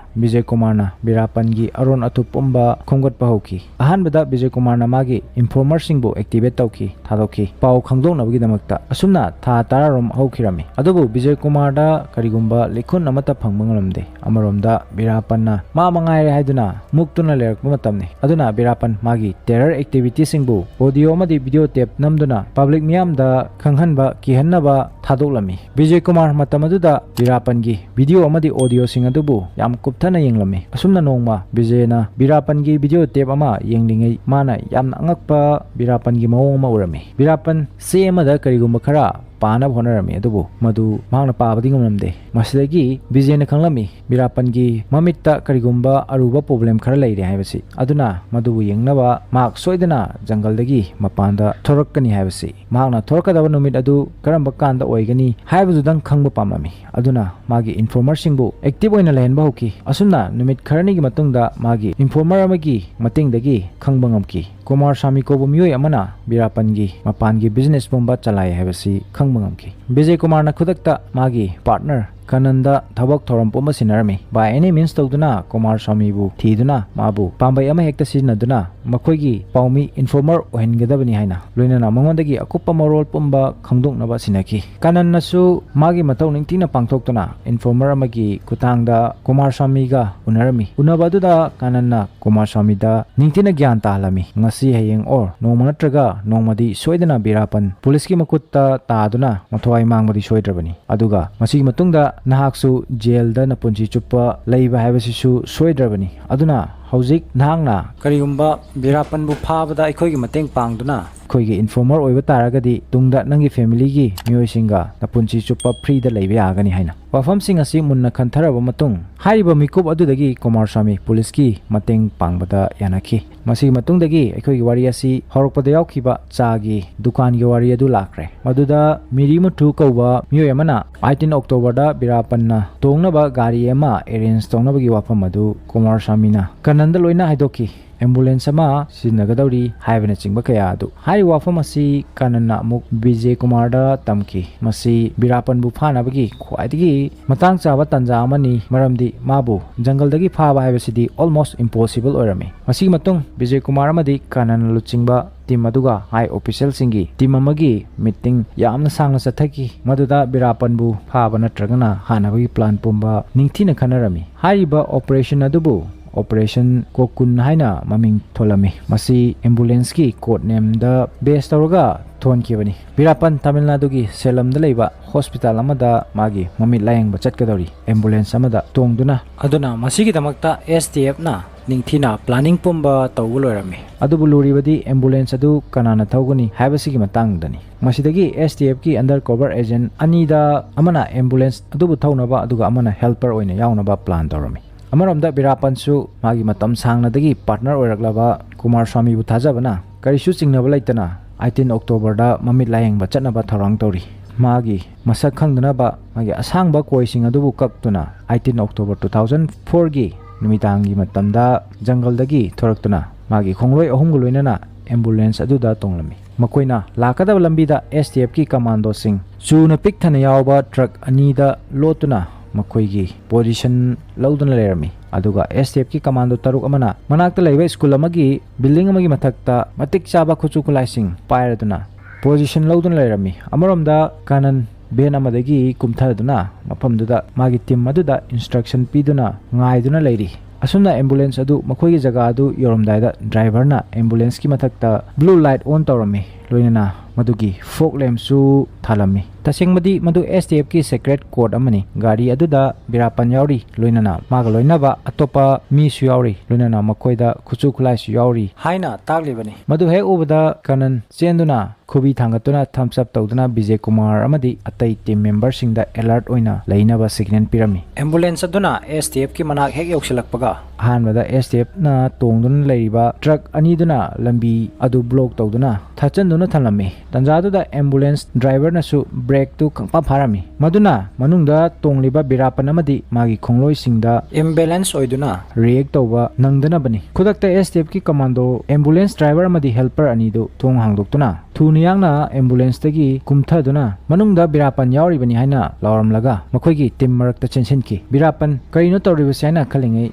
ꯕꯤꯖꯦ ꯀꯨꯃꯥꯔꯅ ꯕꯤꯔꯥꯄꯟꯒꯤ ꯑꯔꯣꯟ ꯑꯊꯨꯞ ꯄꯨꯝꯕ ꯈꯣꯝꯒꯠꯄ ꯍꯧꯈꯤ꯫ ꯑꯍꯥꯟꯕꯗ ꯕꯤꯖꯦ ꯀꯨꯃꯥꯔꯅ ꯃꯥꯒꯤ informerꯁꯤꯡꯕꯨ activate ꯇꯧꯈꯤ, ꯊꯥꯗꯣꯛꯈꯤ, ꯄꯥꯎ ꯈꯪꯗꯣꯛꯅꯕꯒꯤꯗꯃꯛꯇ꯫ ꯑꯁꯨꯝꯅ ꯊꯥ ꯇꯔꯥꯔꯣꯝ ꯍꯧꯈꯤꯔꯝꯃꯤ꯫ ꯑꯗꯨꯕꯨ ꯕꯤꯖꯦ ꯀꯨꯃꯥꯔꯗ ꯀꯔꯤꯒꯨꯝꯕ ꯂꯤꯈꯨꯟ ꯑꯃꯠꯇ ꯐꯪꯕ ꯉꯝꯂꯝꯗꯦ꯫ ꯑꯃꯔꯣꯝꯗ ꯕꯤꯔꯥꯄꯟꯅ ꯃꯥ ꯃꯉꯥꯏꯔꯦ ꯍꯥꯏꯗꯨꯅ ꯃꯨꯛꯇꯨꯅ ꯂꯩꯔꯛꯄ ꯃꯇꯝꯅꯤ꯫ ꯑꯗꯨꯅ ꯕꯤꯔꯥꯄꯟ ꯃꯥꯒꯤ terror activityꯁꯤꯡꯕꯨ audio ꯑꯃꯗꯤ video tape ꯅꯝꯗꯨꯅ public ꯃꯤꯌꯥꯝꯗ ꯈꯪꯍꯟꯕ, ꯀꯤꯍꯟꯅꯕ ꯊꯥꯗꯣꯛꯂꯝꯃꯤ꯫ ꯕꯤꯖꯦ ꯀꯨꯃꯥꯔ ꯃꯇꯝ ꯑꯗꯨꯗ ꯕꯤꯔꯥꯄꯟꯒꯤ video ꯑꯃꯗꯤ audioꯁꯤꯡ ꯑꯗꯨꯕꯨ ꯌꯥꯝ ꯀꯨꯞꯊꯅ ꯌꯦꯡꯂꯝꯃꯤ꯫ ꯑꯁꯨꯝꯅ ꯅꯣꯡꯃ ꯕꯤꯖꯦꯅ ꯕꯤꯔꯥꯄꯟꯒꯤ video tape ꯑꯃ ꯌꯦꯡꯂꯤꯉꯩ ꯃꯥꯅ ꯌꯥꯝꯅ ꯑꯉꯛꯄ ꯕꯤꯔꯥꯄꯟꯒꯤ ꯃꯑꯣꯡ ꯑꯃ ꯎꯔꯝꯃꯤ꯫ ꯕꯤꯔꯥꯄꯟ ꯆꯦ ꯑꯃꯗ ꯀꯔꯤꯒꯨꯝꯕ ꯈꯔ ꯄꯥꯅꯕ ꯍꯣꯠꯅꯔꯝꯃꯤ, ꯑꯗꯨꯕꯨ ꯃꯗꯨ ꯃꯍꯥꯛꯅ ꯄꯥꯕꯗꯤ ꯉꯝꯂꯝꯗꯦ꯫ ꯃꯁꯤꯗꯒꯤ ꯕꯤꯖꯦꯅ ꯈꯪꯂꯝꯃꯤ ꯕꯤꯔꯥꯄꯟꯒꯤ ꯃꯃꯤꯠꯇ ꯀꯔꯤꯒꯨꯝꯕ ꯑꯔꯨꯕ problem ꯈꯔ ꯂꯩꯔꯦ ꯍꯥꯏꯕꯁꯤ꯫ ꯑꯗꯨꯅ ꯃꯗꯨꯕꯨ ꯌꯦꯡꯅꯕ ꯃꯍꯥꯛ ꯁꯣꯏꯗꯅ ꯖꯪꯒꯜꯗꯒꯤ ꯃꯄꯥꯟꯗ ꯊꯣꯔꯛꯀꯅꯤ ꯍꯥꯏꯕꯁꯤ꯫ ꯃꯍꯥꯛꯅ ꯊꯣꯔꯛꯀꯗꯕ ꯅꯨꯃꯤꯠ ꯑꯗꯨ ꯀꯔꯝꯕ ꯀꯥꯟꯗ ꯑꯣꯏꯒꯅꯤ ꯍꯥꯏꯕꯗꯨꯗꯪ ꯈꯪꯕ ꯄꯥꯝꯂꯝꯃꯤ꯫ ꯑꯗꯨꯅ ꯃꯥꯒꯤ informerꯁꯤꯡꯕꯨ active ꯑꯣꯏꯅ ꯂꯩꯍꯟꯕ ꯍꯧꯈꯤ꯫ ꯑꯁꯨꯝꯅ ꯅꯨꯃꯤꯠ ꯈꯔꯅꯤꯒꯤ ꯃꯇꯨꯡꯗ ꯃꯥꯒꯤ informer ꯑꯃꯒꯤ ꯃꯇꯦꯡꯗꯒꯤ ꯈꯪꯕ ꯉꯝꯈꯤ꯫ ꯀꯨꯃꯥꯔ ꯁ꯭ꯋꯥꯃꯤ ꯀꯧꯕ ꯃꯤꯑꯣꯏ ꯑꯃꯅ ꯕꯤꯔꯥꯄꯟꯒꯤ ꯃꯄꯥꯟꯒꯤ business ꯄꯨꯝꯕ ꯆꯂꯥꯏ ꯍꯥꯏꯕꯁꯤ ꯈꯪꯕ ꯉꯝꯈꯤ꯫ ꯕꯤꯖꯦ ꯀꯨꯃꯥꯔꯅ ꯈꯨꯗꯛꯇ ꯃꯥꯒꯤ partner ꯀꯅꯟꯗ ꯊꯕꯛ ꯊꯧꯔꯝ ꯄꯨꯝꯕ ꯁꯤꯟꯅꯔꯝꯃꯤ꯫ By any means ꯇꯧꯗꯨꯅ ꯀꯨꯃꯥꯔ ꯁ꯭ꯋꯥꯃꯤꯕꯨ ꯊꯤꯗꯨꯅ ꯃꯥꯕꯨ ꯄꯥꯝꯕꯩ ꯑꯃꯍꯦꯛꯇ ꯁꯤꯖꯤꯟꯅꯗꯨꯅ ꯃꯈꯣꯏꯒꯤ ꯄꯥꯎꯃꯤ informer ꯑꯣꯏꯍꯟꯒꯗꯕꯅꯤ ꯍꯥꯏꯅ, ꯂꯣꯏꯅꯅ ꯃꯉꯣꯟꯗꯒꯤ ꯑꯀꯨꯞꯄ ꯃꯔꯣꯜ ꯄꯨꯝꯕ ꯈꯪꯗꯣꯛꯅꯕ ꯁꯤꯟꯅꯈꯤ꯫ ꯀꯅꯟꯅꯁꯨ ꯃꯥꯒꯤ ꯃꯊꯧ ꯅꯤꯡꯊꯤꯅ ꯄꯥꯡꯊꯣꯛꯇꯨꯅ informer ꯑꯃꯒꯤ ꯈꯨꯠꯊꯥꯡꯗ ꯀꯨꯃꯥꯔ ꯁ꯭ꯋꯥꯃꯤꯒ ꯎꯅꯔꯝꯃꯤ꯫ ꯎꯅꯕ ꯑꯗꯨꯗ ꯀꯅꯟꯅ ꯀꯨꯃꯥꯔ ꯁ꯭ꯋꯥꯃꯤꯗ ꯅꯤꯡꯊꯤꯅ ꯒ꯭ꯌꯥꯟ ꯇꯥꯍꯜꯂꯝꯃꯤ꯫ ꯉꯁꯤ, ꯍꯌꯦꯡ or ꯅꯣꯡꯃ ꯅꯠꯇ꯭ꯔꯒ ꯅꯣꯡꯃꯗꯤ ꯁꯣꯏꯗꯅ ꯕꯤꯔꯥꯄꯟ ꯄꯨꯂꯤꯁꯀꯤ ꯃꯈꯨꯠꯇ ꯇꯥꯗꯨꯅ ꯃꯊ꯭ꯋꯥꯏ ꯃꯥꯡꯕꯗꯤ ꯁꯣꯏꯗ꯭ꯔꯕꯅꯤ꯫ ꯑꯗꯨꯒ ꯃꯁꯤꯒꯤ ꯃꯇꯨꯡꯗ ꯅꯍꯥꯛꯁꯨ ꯖꯦꯜꯗ ꯅꯄꯨꯟꯁꯤ ꯆꯨꯞꯄ ꯂꯩꯕ ꯍꯥꯏꯕꯁꯤꯁꯨ ꯁꯣꯏꯗ꯭ꯔꯕꯅꯤ꯫ ꯑꯗꯨꯅ ꯍꯧꯖꯤꯛ ꯅꯍꯥꯛꯅ ꯀꯔꯤꯒꯨꯝꯕ ꯕꯤꯔꯥꯄꯟꯕꯨ ꯐꯥꯕꯗ ꯑꯩꯈꯣꯏꯒꯤ ꯃꯇꯦꯡ ꯄꯥꯡꯗꯨꯅ ꯑꯩꯈꯣꯏꯒꯤ informer ꯑꯣꯏꯕ ꯇꯥꯔꯒꯗꯤ, ꯇꯨꯡꯗ ꯅꯪꯒꯤ familyꯒꯤ ꯃꯤꯑꯣꯏꯁꯤꯡꯒ ꯅꯄꯨꯟꯁꯤ ꯆꯨꯞꯄ freeꯗ ꯂꯩꯕ ꯌꯥꯒꯅꯤ ꯍꯥꯏꯅ꯫ ꯋꯥꯐꯝꯁꯤꯡ ꯑꯁꯤ ꯃꯨꯟꯅ ꯈꯟꯊꯔꯕ ꯃꯇꯨꯡ, ꯍꯥꯏꯔꯤꯕ ꯃꯤꯀꯨꯞ ꯑꯗꯨꯗꯒꯤ ꯀꯨꯃꯥꯔꯁ꯭ꯋꯥꯃꯤ ꯄꯨꯂꯤꯁꯀꯤ ꯃꯇꯦꯡ ꯄꯥꯡꯕꯗ ꯌꯥꯅꯈꯤ꯫ ꯃꯁꯤꯒꯤ ꯃꯇꯨꯡꯗꯒꯤ ꯑꯩꯈꯣꯏꯒꯤ ꯋꯥꯔꯤ ꯑꯁꯤ ꯍꯧꯔꯛꯄꯗ ꯌꯥꯎꯈꯤꯕ ꯆꯥꯒꯤ ꯗꯨꯀꯥꯟꯒꯤ ꯋꯥꯔꯤ ꯑꯗꯨ ꯂꯥꯛꯈ꯭ꯔꯦ꯫ ꯃꯗꯨꯗ ꯃꯤꯔꯤ ꯃꯨꯊꯨ ꯀꯧꯕ ꯃꯤꯑꯣꯏ ꯑꯃꯅ eighteen Octoberꯗ ꯕꯤꯔꯥꯄꯟꯅ ꯇꯣꯡꯅꯕ ꯒꯥꯔꯤ ꯑꯃ arrange ꯇꯧꯅꯕꯒꯤ ꯋꯥꯐꯝ ꯑꯗꯨ ꯀꯨꯃꯥꯔꯁ꯭ꯋꯥꯃꯤꯅ ꯀꯥꯅꯟꯗ ꯂꯣꯏꯅ ꯍꯥꯏꯗꯣꯛꯈꯤ꯫ Ambulance ꯑꯃ ꯁꯤꯖꯤꯟꯅꯒꯗꯧꯔꯤ ꯍꯥꯏꯕꯅꯆꯤꯡꯕ ꯀꯌꯥ ꯑꯗꯨ꯫ ꯍꯥꯏꯔꯤꯕ ꯋꯥꯐꯝ ꯑꯁꯤ ꯀꯥꯅꯟꯅ ꯑꯃꯨꯛ ꯕꯤꯖꯦ ꯀꯨꯃꯥꯔꯗ ꯇꯝꯈꯤ꯫ ꯃꯁꯤ ꯕꯤꯔꯥꯄꯟꯕꯨ ꯐꯥꯅꯕꯒꯤ ꯈ꯭ꯋꯥꯏꯗꯒꯤ ꯃꯇꯥꯡ ꯆꯥꯕ ꯇꯥꯟꯖꯥ ꯑꯃꯅꯤ, ꯃꯔꯝꯗꯤ ꯃꯥꯕꯨ ꯖꯪꯒꯜꯗꯒꯤ ꯐꯥꯕ ꯍꯥꯏꯕꯁꯤꯗꯤ almost impossible ꯑꯣꯏꯔꯝꯃꯤ꯫ ꯃꯁꯤꯒꯤ ꯃꯇꯨꯡ ꯕꯤꯖꯦ ꯀꯨꯃꯥꯔ ꯑꯃꯗꯤ ꯀꯥꯅꯟꯅ ꯂꯨꯆꯤꯡꯕ team ꯑꯗꯨꯒ high officialꯁꯤꯡꯒꯤ team ꯑꯃꯒꯤ meeting ꯌꯥꯝꯅ ꯁꯥꯡꯅ ꯆꯠꯊꯈꯤ, ꯃꯗꯨꯗ ꯕꯤꯔꯥꯄꯟꯕꯨ ꯐꯥꯕ ꯅꯠꯇ꯭ꯔꯒꯅ ꯍꯥꯠꯅꯕꯒꯤ plan ꯄꯨꯝꯕ ꯅꯤꯡꯊꯤꯅ ꯈꯟꯅꯔꯝꯃꯤ꯫ ꯍꯥꯏꯔꯤꯕ operation ꯑꯗꯨꯕꯨ Operation Kokun ꯍꯥꯏꯅ ꯃꯃꯤꯡ ꯊꯣꯜꯂꯝꯃꯤ꯫ ꯃꯁꯤ ambulanceꯀꯤ code nameꯗ base ꯇꯧꯔꯒ ꯊꯣꯟꯈꯤꯕꯅꯤ꯫ ꯕꯤꯔꯥꯄꯟ ꯇꯥꯃꯤꯜ ꯅꯥꯗꯨꯒꯤ ꯁꯦꯂꯝꯗ ꯂꯩꯕ hospital ꯑꯃꯗ ꯃꯥꯒꯤ ꯃꯃꯤꯠ ꯂꯥꯌꯦꯡꯕ ꯆꯠꯀꯗꯧꯔꯤ ambulance ꯑꯃꯗ ꯇꯣꯡꯗꯨꯅ꯫ ꯑꯗꯨꯅ ꯃꯁꯤꯒꯤꯗꯃꯛꯇ STFꯅ ꯅꯤꯡꯊꯤꯅ planning ꯄꯨꯝꯕ ꯇꯧꯕ ꯂꯣꯏꯔꯝꯃꯤ꯫ ꯑꯗꯨꯕꯨ ꯂꯨꯔꯤꯕꯗꯤ ambulance ꯑꯗꯨ ꯀꯅꯥꯅ ꯊꯧꯒꯅꯤ ꯍꯥꯏꯕꯁꯤꯒꯤ ꯃꯇꯥꯡꯗꯅꯤ꯫ ꯃꯁꯤꯗꯒꯤ STFꯀꯤ undercover agent ꯑꯅꯤꯗ ꯑꯃꯅ ambulance ꯑꯗꯨꯕꯨ ꯊꯧꯅꯕ ꯑꯗꯨꯒ ꯑꯃꯅ helper ꯑꯣꯏꯅ ꯌꯥꯎꯅꯕ plan ꯇꯧꯔꯝꯃꯤ꯫ ꯑꯃꯔꯣꯝꯗ ꯕꯤꯔꯥꯄꯟꯁꯨ ꯃꯥꯒꯤ ꯃꯇꯝ ꯁꯥꯡꯅꯗꯒꯤ partner ꯑꯣꯏꯔꯛꯂꯕ ꯀꯨꯃꯥꯔ ꯁ꯭ꯋꯥꯃꯤꯕꯨ ꯊꯥꯖꯕꯅ ꯀꯔꯤꯁꯨ ꯆꯤꯡꯅꯕ ꯂꯩꯇꯅ eighteen Octoberꯗ ꯃꯃꯤꯠ ꯂꯥꯌꯦꯡꯕ ꯆꯠꯅꯕ ꯊꯧꯔꯥꯡ ꯇꯧꯔꯤ꯫ ꯃꯥꯒꯤ ꯃꯁꯛ ꯈꯪꯗꯅꯕ ꯃꯥꯒꯤ ꯑꯁꯥꯡꯕ ꯀꯣꯏꯁꯤꯡ ꯑꯗꯨꯕꯨ ꯀꯛꯇꯨꯅ eighteen October two thousand fourꯒꯤ ꯅꯨꯃꯤꯗꯥꯡꯒꯤ ꯃꯇꯝꯗ ꯖꯪꯒꯜꯗꯒꯤ ꯊꯣꯔꯛꯇꯨꯅ ꯃꯥꯒꯤ ꯈꯣꯡꯂꯣꯏ ꯑꯍꯨꯝꯒ ꯂꯣꯏꯅꯅ ambulance ꯑꯗꯨꯗ ꯇꯣꯡꯂꯝꯃꯤ꯫ ꯃꯈꯣꯏꯅ ꯂꯥꯛꯀꯗꯕ ꯂꯝꯕꯤꯗ STFꯀꯤ commandoꯁꯤꯡ ꯆꯨꯅ ꯄꯤꯛ ꯊꯟꯅ ꯌꯥꯎꯕ truck ꯑꯅꯤꯗ ꯂꯣꯠꯇꯨꯅ ꯃꯈꯣꯏꯒꯤ position ꯂꯧꯗꯨꯅ ꯂꯩꯔꯝꯃꯤ꯫ ꯑꯗꯨꯒ STFꯀꯤ commando ꯇꯔꯨꯛ ꯑꯃꯅ ꯃꯅꯥꯛꯇ ꯂꯩꯕ school ꯑꯃꯒꯤ building ꯑꯃꯒꯤ ꯃꯊꯛꯇ ꯃꯇꯤꯛ ꯆꯥꯕ ꯈꯨꯠꯁꯨ ꯈꯨꯠꯂꯥꯏꯁꯤꯡ ꯄꯥꯏꯔꯗꯨꯅ position ꯂꯧꯗꯨꯅ ꯂꯩꯔꯝꯃꯤ꯫ ꯑꯃꯔꯣꯝꯗ ꯀꯥꯅꯟ van ꯑꯃꯗꯒꯤ ꯀꯨꯝꯊꯗꯨꯅ ꯃꯐꯝꯗꯨꯗ ꯃꯥꯒꯤ team ꯑꯗꯨꯗ instruction ꯄꯤꯗꯨꯅ ꯉꯥꯏꯗꯨꯅ ꯂꯩꯔꯤ꯫ ꯑꯁꯨꯝꯅ ambulance ꯑꯗꯨ ꯃꯈꯣꯏꯒꯤ ꯖꯒꯥ ꯑꯗꯨ ꯌꯧꯔꯝꯗꯥꯏꯗ driverꯅ ambulanceꯀꯤ ꯃꯊꯛꯇ blue light on ꯇꯧꯔꯝꯃꯤ, ꯂꯣꯏꯅꯅ ꯃꯗꯨꯒꯤ fog lampꯁꯨ ꯊꯥꯜꯂꯝꯃꯤ꯫ ꯇꯁꯦꯡꯕꯗꯤ ꯃꯗꯨ S D Fꯀꯤ secret code ꯑꯃꯅꯤ꯫ ꯒꯥꯔꯤ ꯑꯗꯨꯗ ꯕꯤꯔꯥꯄꯟ ꯌꯥꯎꯔꯤ, ꯂꯣꯏꯅꯅ ꯃꯥꯒ ꯂꯣꯏꯅꯕ ꯑꯇꯣꯞꯄ ꯃꯤꯁꯨ ꯌꯥꯎꯔꯤ, ꯂꯣꯏꯅꯅ ꯃꯈꯣꯏꯗ ꯈꯨꯠꯁꯨ ꯈꯨꯠꯂꯥꯏꯁꯨ ꯌꯥꯎꯔꯤ ꯍꯥꯏꯅ ꯇꯥꯛꯂꯤꯕꯅꯤ꯫ ꯃꯗꯨ ꯍꯦꯛ ꯎꯕꯗ ꯀꯔꯅꯟ ꯆꯦꯟꯗꯨꯅ ꯈꯨꯕꯤ ꯊꯥꯡꯒꯠꯇꯨꯅ thumbs up ꯇꯧꯗꯨꯅ ꯕꯤꯖꯦ ꯀꯨꯃꯥꯔ ꯑꯃꯗꯤ ꯑꯇꯩ team memberꯁꯤꯡꯗ alert ꯑꯣꯏꯅ ꯂꯩꯅꯕ signal ꯄꯤꯔꯝꯃꯤ꯫ Ambulance ꯑꯗꯨꯅ S D Fꯀꯤ ꯃꯅꯥꯛ ꯍꯦꯛ ꯌꯧꯁꯤꯜꯂꯛꯄꯒ, ꯑꯍꯥꯟꯕꯗ S D Fꯅ ꯇꯣꯡꯗꯨꯅ ꯂꯩꯔꯤꯕ truck ꯑꯅꯤꯗꯨꯅ ꯂꯝꯕꯤ ꯑꯗꯨ block ꯇꯧꯗꯨꯅ ꯊꯠꯆꯟꯗꯨꯅ ꯊꯝꯂꯝꯃꯤ꯫ ꯇꯟꯖꯥꯗꯨꯗ ambulance driverꯅꯁꯨ brakeꯇꯨ ꯈꯪꯐꯥ ꯐꯥꯔꯝꯃꯤ꯫ ꯃꯗꯨꯅ ꯃꯅꯨꯡꯗ ꯇꯣꯡꯂꯤꯕ ꯕꯤꯔꯥꯄꯟ ꯑꯃꯗꯤ ꯃꯥꯒꯤ ꯈꯣꯡꯂꯣꯏꯁꯤꯡꯗ imbalance ꯑꯣꯏꯗꯨꯅ react ꯇꯧꯕ ꯅꯪꯗꯅꯕꯅꯤ꯫ ꯈꯨꯗꯛꯇ S D Fꯀꯤ commando ambulance driver ꯑꯃꯗꯤ helper ꯑꯅꯤꯗꯨ ꯊꯣꯡ ꯍꯥꯡꯗꯣꯛꯇꯨꯅ ꯊꯨꯅ ꯌꯥꯡꯅ ambulanceꯇꯒꯤ ꯀꯨꯝꯊꯗꯨꯅ ꯃꯅꯨꯡꯗ ꯕꯤꯔꯥꯄꯟ ꯌꯥꯎꯔꯤꯕꯅꯤ ꯍꯥꯏꯅ ꯂꯥꯎꯔꯝꯂꯒ ꯃꯈꯣꯏꯒꯤ team ꯃꯔꯛꯇ ꯆꯦꯟꯁꯤꯟꯈꯤ꯫ ꯕꯤꯔꯥꯄꯟ, ꯀꯔꯤꯅꯣ ꯇꯧꯔꯤꯕꯁꯤ ꯍꯥꯏꯅ ꯈꯜꯂꯤꯉꯩ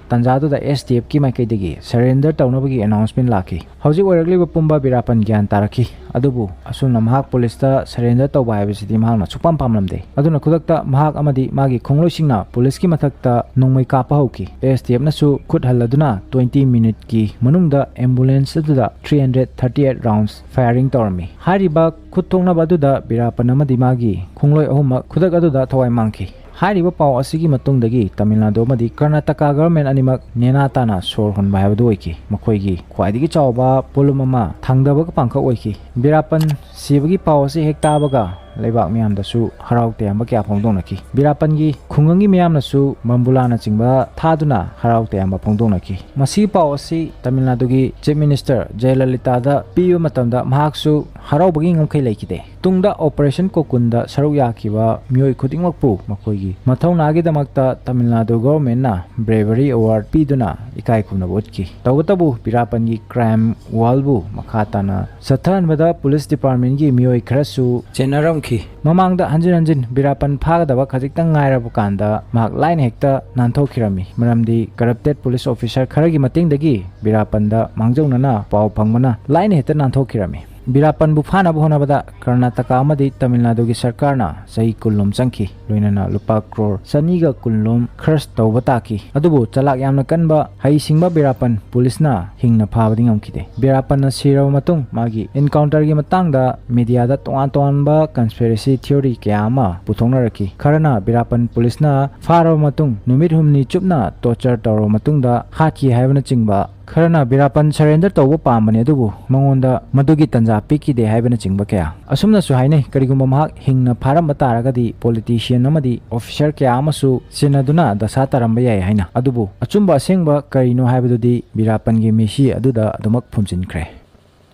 ꯇꯥꯟꯖꯥꯗꯨꯗ S D Fꯀꯤ ꯃꯥꯏꯀꯩꯗꯒꯤ surrender ꯇꯧꯅꯕꯒꯤ announcement ꯂꯥꯛꯈꯤ꯫ ꯍꯧꯖꯤꯛ ꯑꯣꯏꯔꯛꯂꯤꯕ ꯄꯨꯝꯕ ꯕꯤꯔꯥꯄꯟ ꯒ꯭ꯌꯥꯟ ꯇꯥꯔꯛꯈꯤ꯫ ꯑꯗꯨꯕꯨ ꯑꯁꯨꯝꯅ ꯃꯍꯥꯛ ꯄꯨꯂꯤꯁꯇ surrender ꯇꯧꯕ ꯍꯥꯏꯕꯁꯤꯗꯤ ꯃꯍꯥꯛꯅ ꯁꯨꯛꯄꯥꯝ ꯄꯥꯝꯂꯝꯗꯦ꯫ ꯑꯗꯨꯅ ꯈꯨꯗꯛꯇ ꯃꯍꯥꯛ ꯑꯃꯗꯤ ꯃꯥꯒꯤ ꯈꯣꯡꯂꯣꯏꯁꯤꯡꯅ ꯄꯨꯂꯤꯁꯀꯤ ꯃꯊꯛꯇ ꯅꯣꯡꯃꯩ ꯀꯥꯞꯄ ꯍꯧꯈꯤ꯫ S D Fꯅꯁꯨ ꯈꯨꯠ ꯍꯜꯂꯗꯨꯅ twenty minuteꯀꯤ ꯃꯅꯨꯡꯗ ambulance ꯑꯗꯨꯗ three hundred thirty eight rounds firing ꯇꯧꯔꯝꯃꯤ꯫ ꯍꯥꯏꯔꯤꯕ ꯈꯨꯠ ꯊꯣꯛꯅꯕ ꯑꯗꯨꯗ ꯕꯤꯔꯥꯄꯟ ꯑꯃꯗꯤ ꯃꯥꯒꯤ ꯈꯣꯡꯂꯣꯏ ꯑꯍꯨꯝꯃꯛ ꯈꯨꯗꯛ ꯑꯗꯨꯗ ꯊꯋꯥꯏ ꯃꯥꯡꯈꯤ꯫ ꯍꯥꯏꯔꯤꯕ ꯄꯥꯎ ꯑꯁꯤꯒꯤ ꯃꯇꯨꯡꯗꯒꯤ ꯇꯥꯃꯤꯜ ꯅꯥꯗꯨ ꯑꯃꯗꯤ ꯀꯔꯅꯥꯇꯀꯥ government ꯑꯅꯤꯃꯛ ꯅꯦꯅꯥ ꯇꯥꯅ ꯁꯣꯔ ꯍꯣꯟꯕ ꯍꯥꯏꯕꯗꯨ ꯑꯣꯏꯈꯤ꯫ ꯃꯈꯣꯏꯒꯤ ꯈ꯭ꯋꯥꯏꯗꯒꯤ ꯆꯥꯎꯕ ꯄꯣꯠꯂꯨꯝ ꯑꯃ ꯊꯥꯡꯗꯕꯒ ꯄꯥꯡꯈꯛ ꯑꯣꯏꯈꯤ꯫ ꯕꯤꯔꯥꯄꯟ ꯁꯤꯕꯒꯤ ꯄꯥꯎ ꯑꯁꯤ ꯍꯦꯛ ꯇꯥꯕꯒ ꯂꯩꯕꯥꯛ ꯃꯤꯌꯥꯝꯗꯁꯨ ꯍꯔꯥꯎ ꯇꯌꯥꯝꯕ ꯀꯌꯥ ꯐꯣꯡꯗꯣꯛꯅꯈꯤ꯫ ꯕꯤꯔꯥꯄꯟꯒꯤ ꯈꯨꯡꯒꯪꯒꯤ ꯃꯤꯌꯥꯝꯅꯁꯨ ꯃꯝꯕꯨꯂꯥꯅꯆꯤꯡꯕ ꯊꯥꯗꯨꯅ ꯍꯔꯥꯎ ꯇꯌꯥꯝꯕ ꯐꯣꯡꯗꯣꯛꯅꯈꯤ꯫ ꯃꯁꯤꯒꯤ ꯄꯥꯎ ꯑꯁꯤ ꯇꯥꯃꯤꯜ ꯅꯥꯗꯨꯒꯤ Chief Minister ꯖꯌꯂꯂꯤꯇꯥꯗ ꯄꯤꯕ ꯃꯇꯝꯗ ꯃꯍꯥꯛꯁꯨ ꯍꯔꯥꯎꯕꯒꯤ ꯉꯝꯈꯩ ꯂꯩꯈꯤꯗꯦ꯫ ꯇꯨꯡꯗ Operation Kokundꯗ ꯁꯔꯨꯛ ꯌꯥꯈꯤꯕ ꯃꯤꯑꯣꯏ ꯈꯨꯗꯤꯡꯃꯛꯄꯨ ꯃꯈꯣꯏꯒꯤ ꯃꯊꯧꯅꯥꯒꯤꯗꯃꯛꯇ ꯇꯥꯃꯤꯜ ꯅꯥꯗꯨ governmentꯅ Bravery Award ꯄꯤꯗꯨꯅ ꯏꯀꯥꯏ ꯈꯨꯝꯅꯕ ꯎꯠꯈꯤ꯫ ꯇꯧꯕꯇꯕꯨ ꯕꯤꯔꯥꯄꯟꯒꯤ crime wallꯕꯨ ꯃꯈꯥ ꯇꯥꯅ ꯆꯠꯊꯍꯟꯕꯗ police departmentꯀꯤ ꯃꯤꯑꯣꯏ ꯈꯔꯁꯨ ꯆꯦꯟꯅꯔꯝꯈꯤ꯫ ꯃꯃꯥꯡꯗ ꯍꯟꯖꯤꯟ ꯍꯟꯖꯤꯟ ꯕꯤꯔꯥꯄꯟ ꯐꯥꯒꯗꯕ ꯈꯖꯤꯛꯇꯪ ꯉꯥꯏꯔꯕ ꯀꯥꯟꯗ ꯃꯍꯥꯛ ꯂꯥꯏꯅ ꯍꯦꯛꯇ ꯅꯥꯟꯊꯣꯛꯈꯤꯔꯝꯃꯤ꯫ ꯃꯔꯝꯗꯤ corrupted police officer ꯈꯔꯒꯤ ꯃꯇꯦꯡꯗꯒꯤ ꯕꯤꯔꯥꯄꯟꯗ ꯃꯥꯡꯖꯧꯅꯅ ꯄꯥꯎ ꯐꯪꯕꯅ ꯂꯥꯏꯅ ꯍꯦꯛꯇ ꯅꯥꯟꯊꯣꯛꯈꯤꯔꯝꯃꯤ꯫ ꯕꯤꯔꯥꯄꯟꯕꯨ ꯐꯥꯅꯕ ꯍꯣꯠꯅꯕꯗ ꯀꯔꯅꯥꯇꯀꯥ ꯑꯃꯗꯤ ꯇꯥꯃꯤꯜ ꯅꯥꯗꯨꯒꯤ ꯁꯔꯀꯥꯔꯅ ꯆꯍꯤ ꯀꯨꯟꯂꯣꯝ ꯆꯪꯈꯤ, ꯂꯣꯏꯅꯅ ꯂꯨꯄꯥ ꯀ꯭ꯔꯣꯔ ꯆꯅꯤꯒ ꯀꯨꯟꯂꯣꯝ ꯈꯔꯆ ꯇꯧꯕ ꯇꯥꯈꯤ꯫ ꯑꯗꯨꯕꯨ ꯆꯂꯥꯛ ꯌꯥꯝꯅ ꯀꯟꯕ ꯍꯩꯁꯤꯡꯕ ꯕꯤꯔꯥꯄꯟ ꯄꯨꯂꯤꯁꯅ ꯍꯤꯡꯅ ꯐꯥꯕꯗꯤ ꯉꯝꯈꯤꯗꯦ꯫ ꯕꯤꯔꯥꯄꯟꯅ ꯁꯤꯔꯕ ꯃꯇꯨꯡ ꯃꯥꯒꯤ encounterꯒꯤ ꯃꯇꯥꯡꯗ mediaꯗ ꯇꯣꯉꯥꯟ ꯇꯣꯉꯥꯟꯕ conspiracy theory ꯀꯌꯥ ꯑꯃ ꯄꯨꯊꯣꯛꯅꯔꯛꯈꯤ꯫ ꯈꯔꯅ ꯕꯤꯔꯥꯄꯟ ꯄꯨꯂꯤꯁꯅ ꯐꯥꯔꯕ ꯃꯇꯨꯡ ꯅꯨꯃꯤꯠ ꯍꯨꯝꯅꯤ ꯆꯨꯞꯅ torture ꯇꯧꯔꯕ ꯃꯇꯨꯡꯗ ꯍꯥꯠꯈꯤ ꯍꯥꯏꯕꯅꯆꯤꯡꯕ, ꯈꯔꯅ ꯕꯤꯔꯥꯄꯟ surrender ꯇꯧꯕ ꯄꯥꯝꯕꯅꯤ, ꯑꯗꯨꯕꯨ ꯃꯉꯣꯟꯗ ꯃꯗꯨꯒꯤ ꯇꯟꯖꯥ ꯄꯤꯈꯤꯗꯦ ꯍꯥꯏꯕꯅꯆꯤꯡꯕ ꯀꯌꯥ꯫ ꯑꯁꯨꯝꯅꯁꯨ ꯍꯥꯏꯅꯩ, ꯀꯔꯤꯒꯨꯝꯕ ꯃꯍꯥꯛ ꯍꯤꯡꯅ ꯐꯥꯔꯝꯕ ꯇꯥꯔꯒꯗꯤ politician ꯑꯃꯗꯤ officer ꯀꯌꯥ ꯑꯃꯁꯨ ꯁꯤꯟꯅꯗꯨꯅ ꯗꯁꯥ ꯇꯥꯔꯝꯕ ꯌꯥꯏ ꯍꯥꯏꯅ꯫ ꯑꯗꯨꯕꯨ ꯑꯆꯨꯝꯕ ꯑꯁꯦꯡꯕ ꯀꯔꯤꯅꯣ ꯍꯥꯏꯕꯗꯨꯗꯤ ꯕꯤꯔꯥꯄꯟꯒꯤ ꯃꯤꯁꯤ ꯑꯗꯨꯗ ꯑꯗꯨꯃꯛ ꯐꯨꯝꯖꯤꯟꯈ꯭ꯔꯦ꯫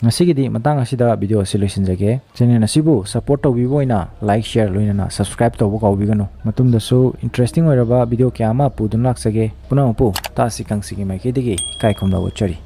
ꯉꯁꯤꯒꯤꯗꯤ ꯃꯇꯥꯡ ꯑꯁꯤꯗ video ꯑꯁꯤ ꯂꯣꯏꯁꯤꯟꯖꯒꯦ꯫ Channel ꯑꯁꯤꯕꯨ support ꯇꯧꯕꯤꯕ ꯑꯣꯏꯅ like, share, ꯂꯣꯏꯅꯅ subscribe ꯇꯧꯕ ꯀꯥꯎꯕꯤꯒꯅꯨ꯫ ꯃꯇꯨꯡꯗꯁꯨ interesting ꯑꯣꯏꯔꯕ video ꯀꯌꯥ ꯑꯃ ꯄꯨꯗꯨꯅ ꯂꯥꯛꯆꯒꯦ꯫ ꯄꯨꯝꯅꯃꯛꯄꯨ ꯇꯥꯁꯤ ꯀꯪꯁꯤꯒꯤ ꯃꯥꯏꯀꯩꯗꯒꯤ ꯏꯀꯥꯏ ꯈꯨꯝꯅꯕ ꯎꯠꯆꯔꯤ꯫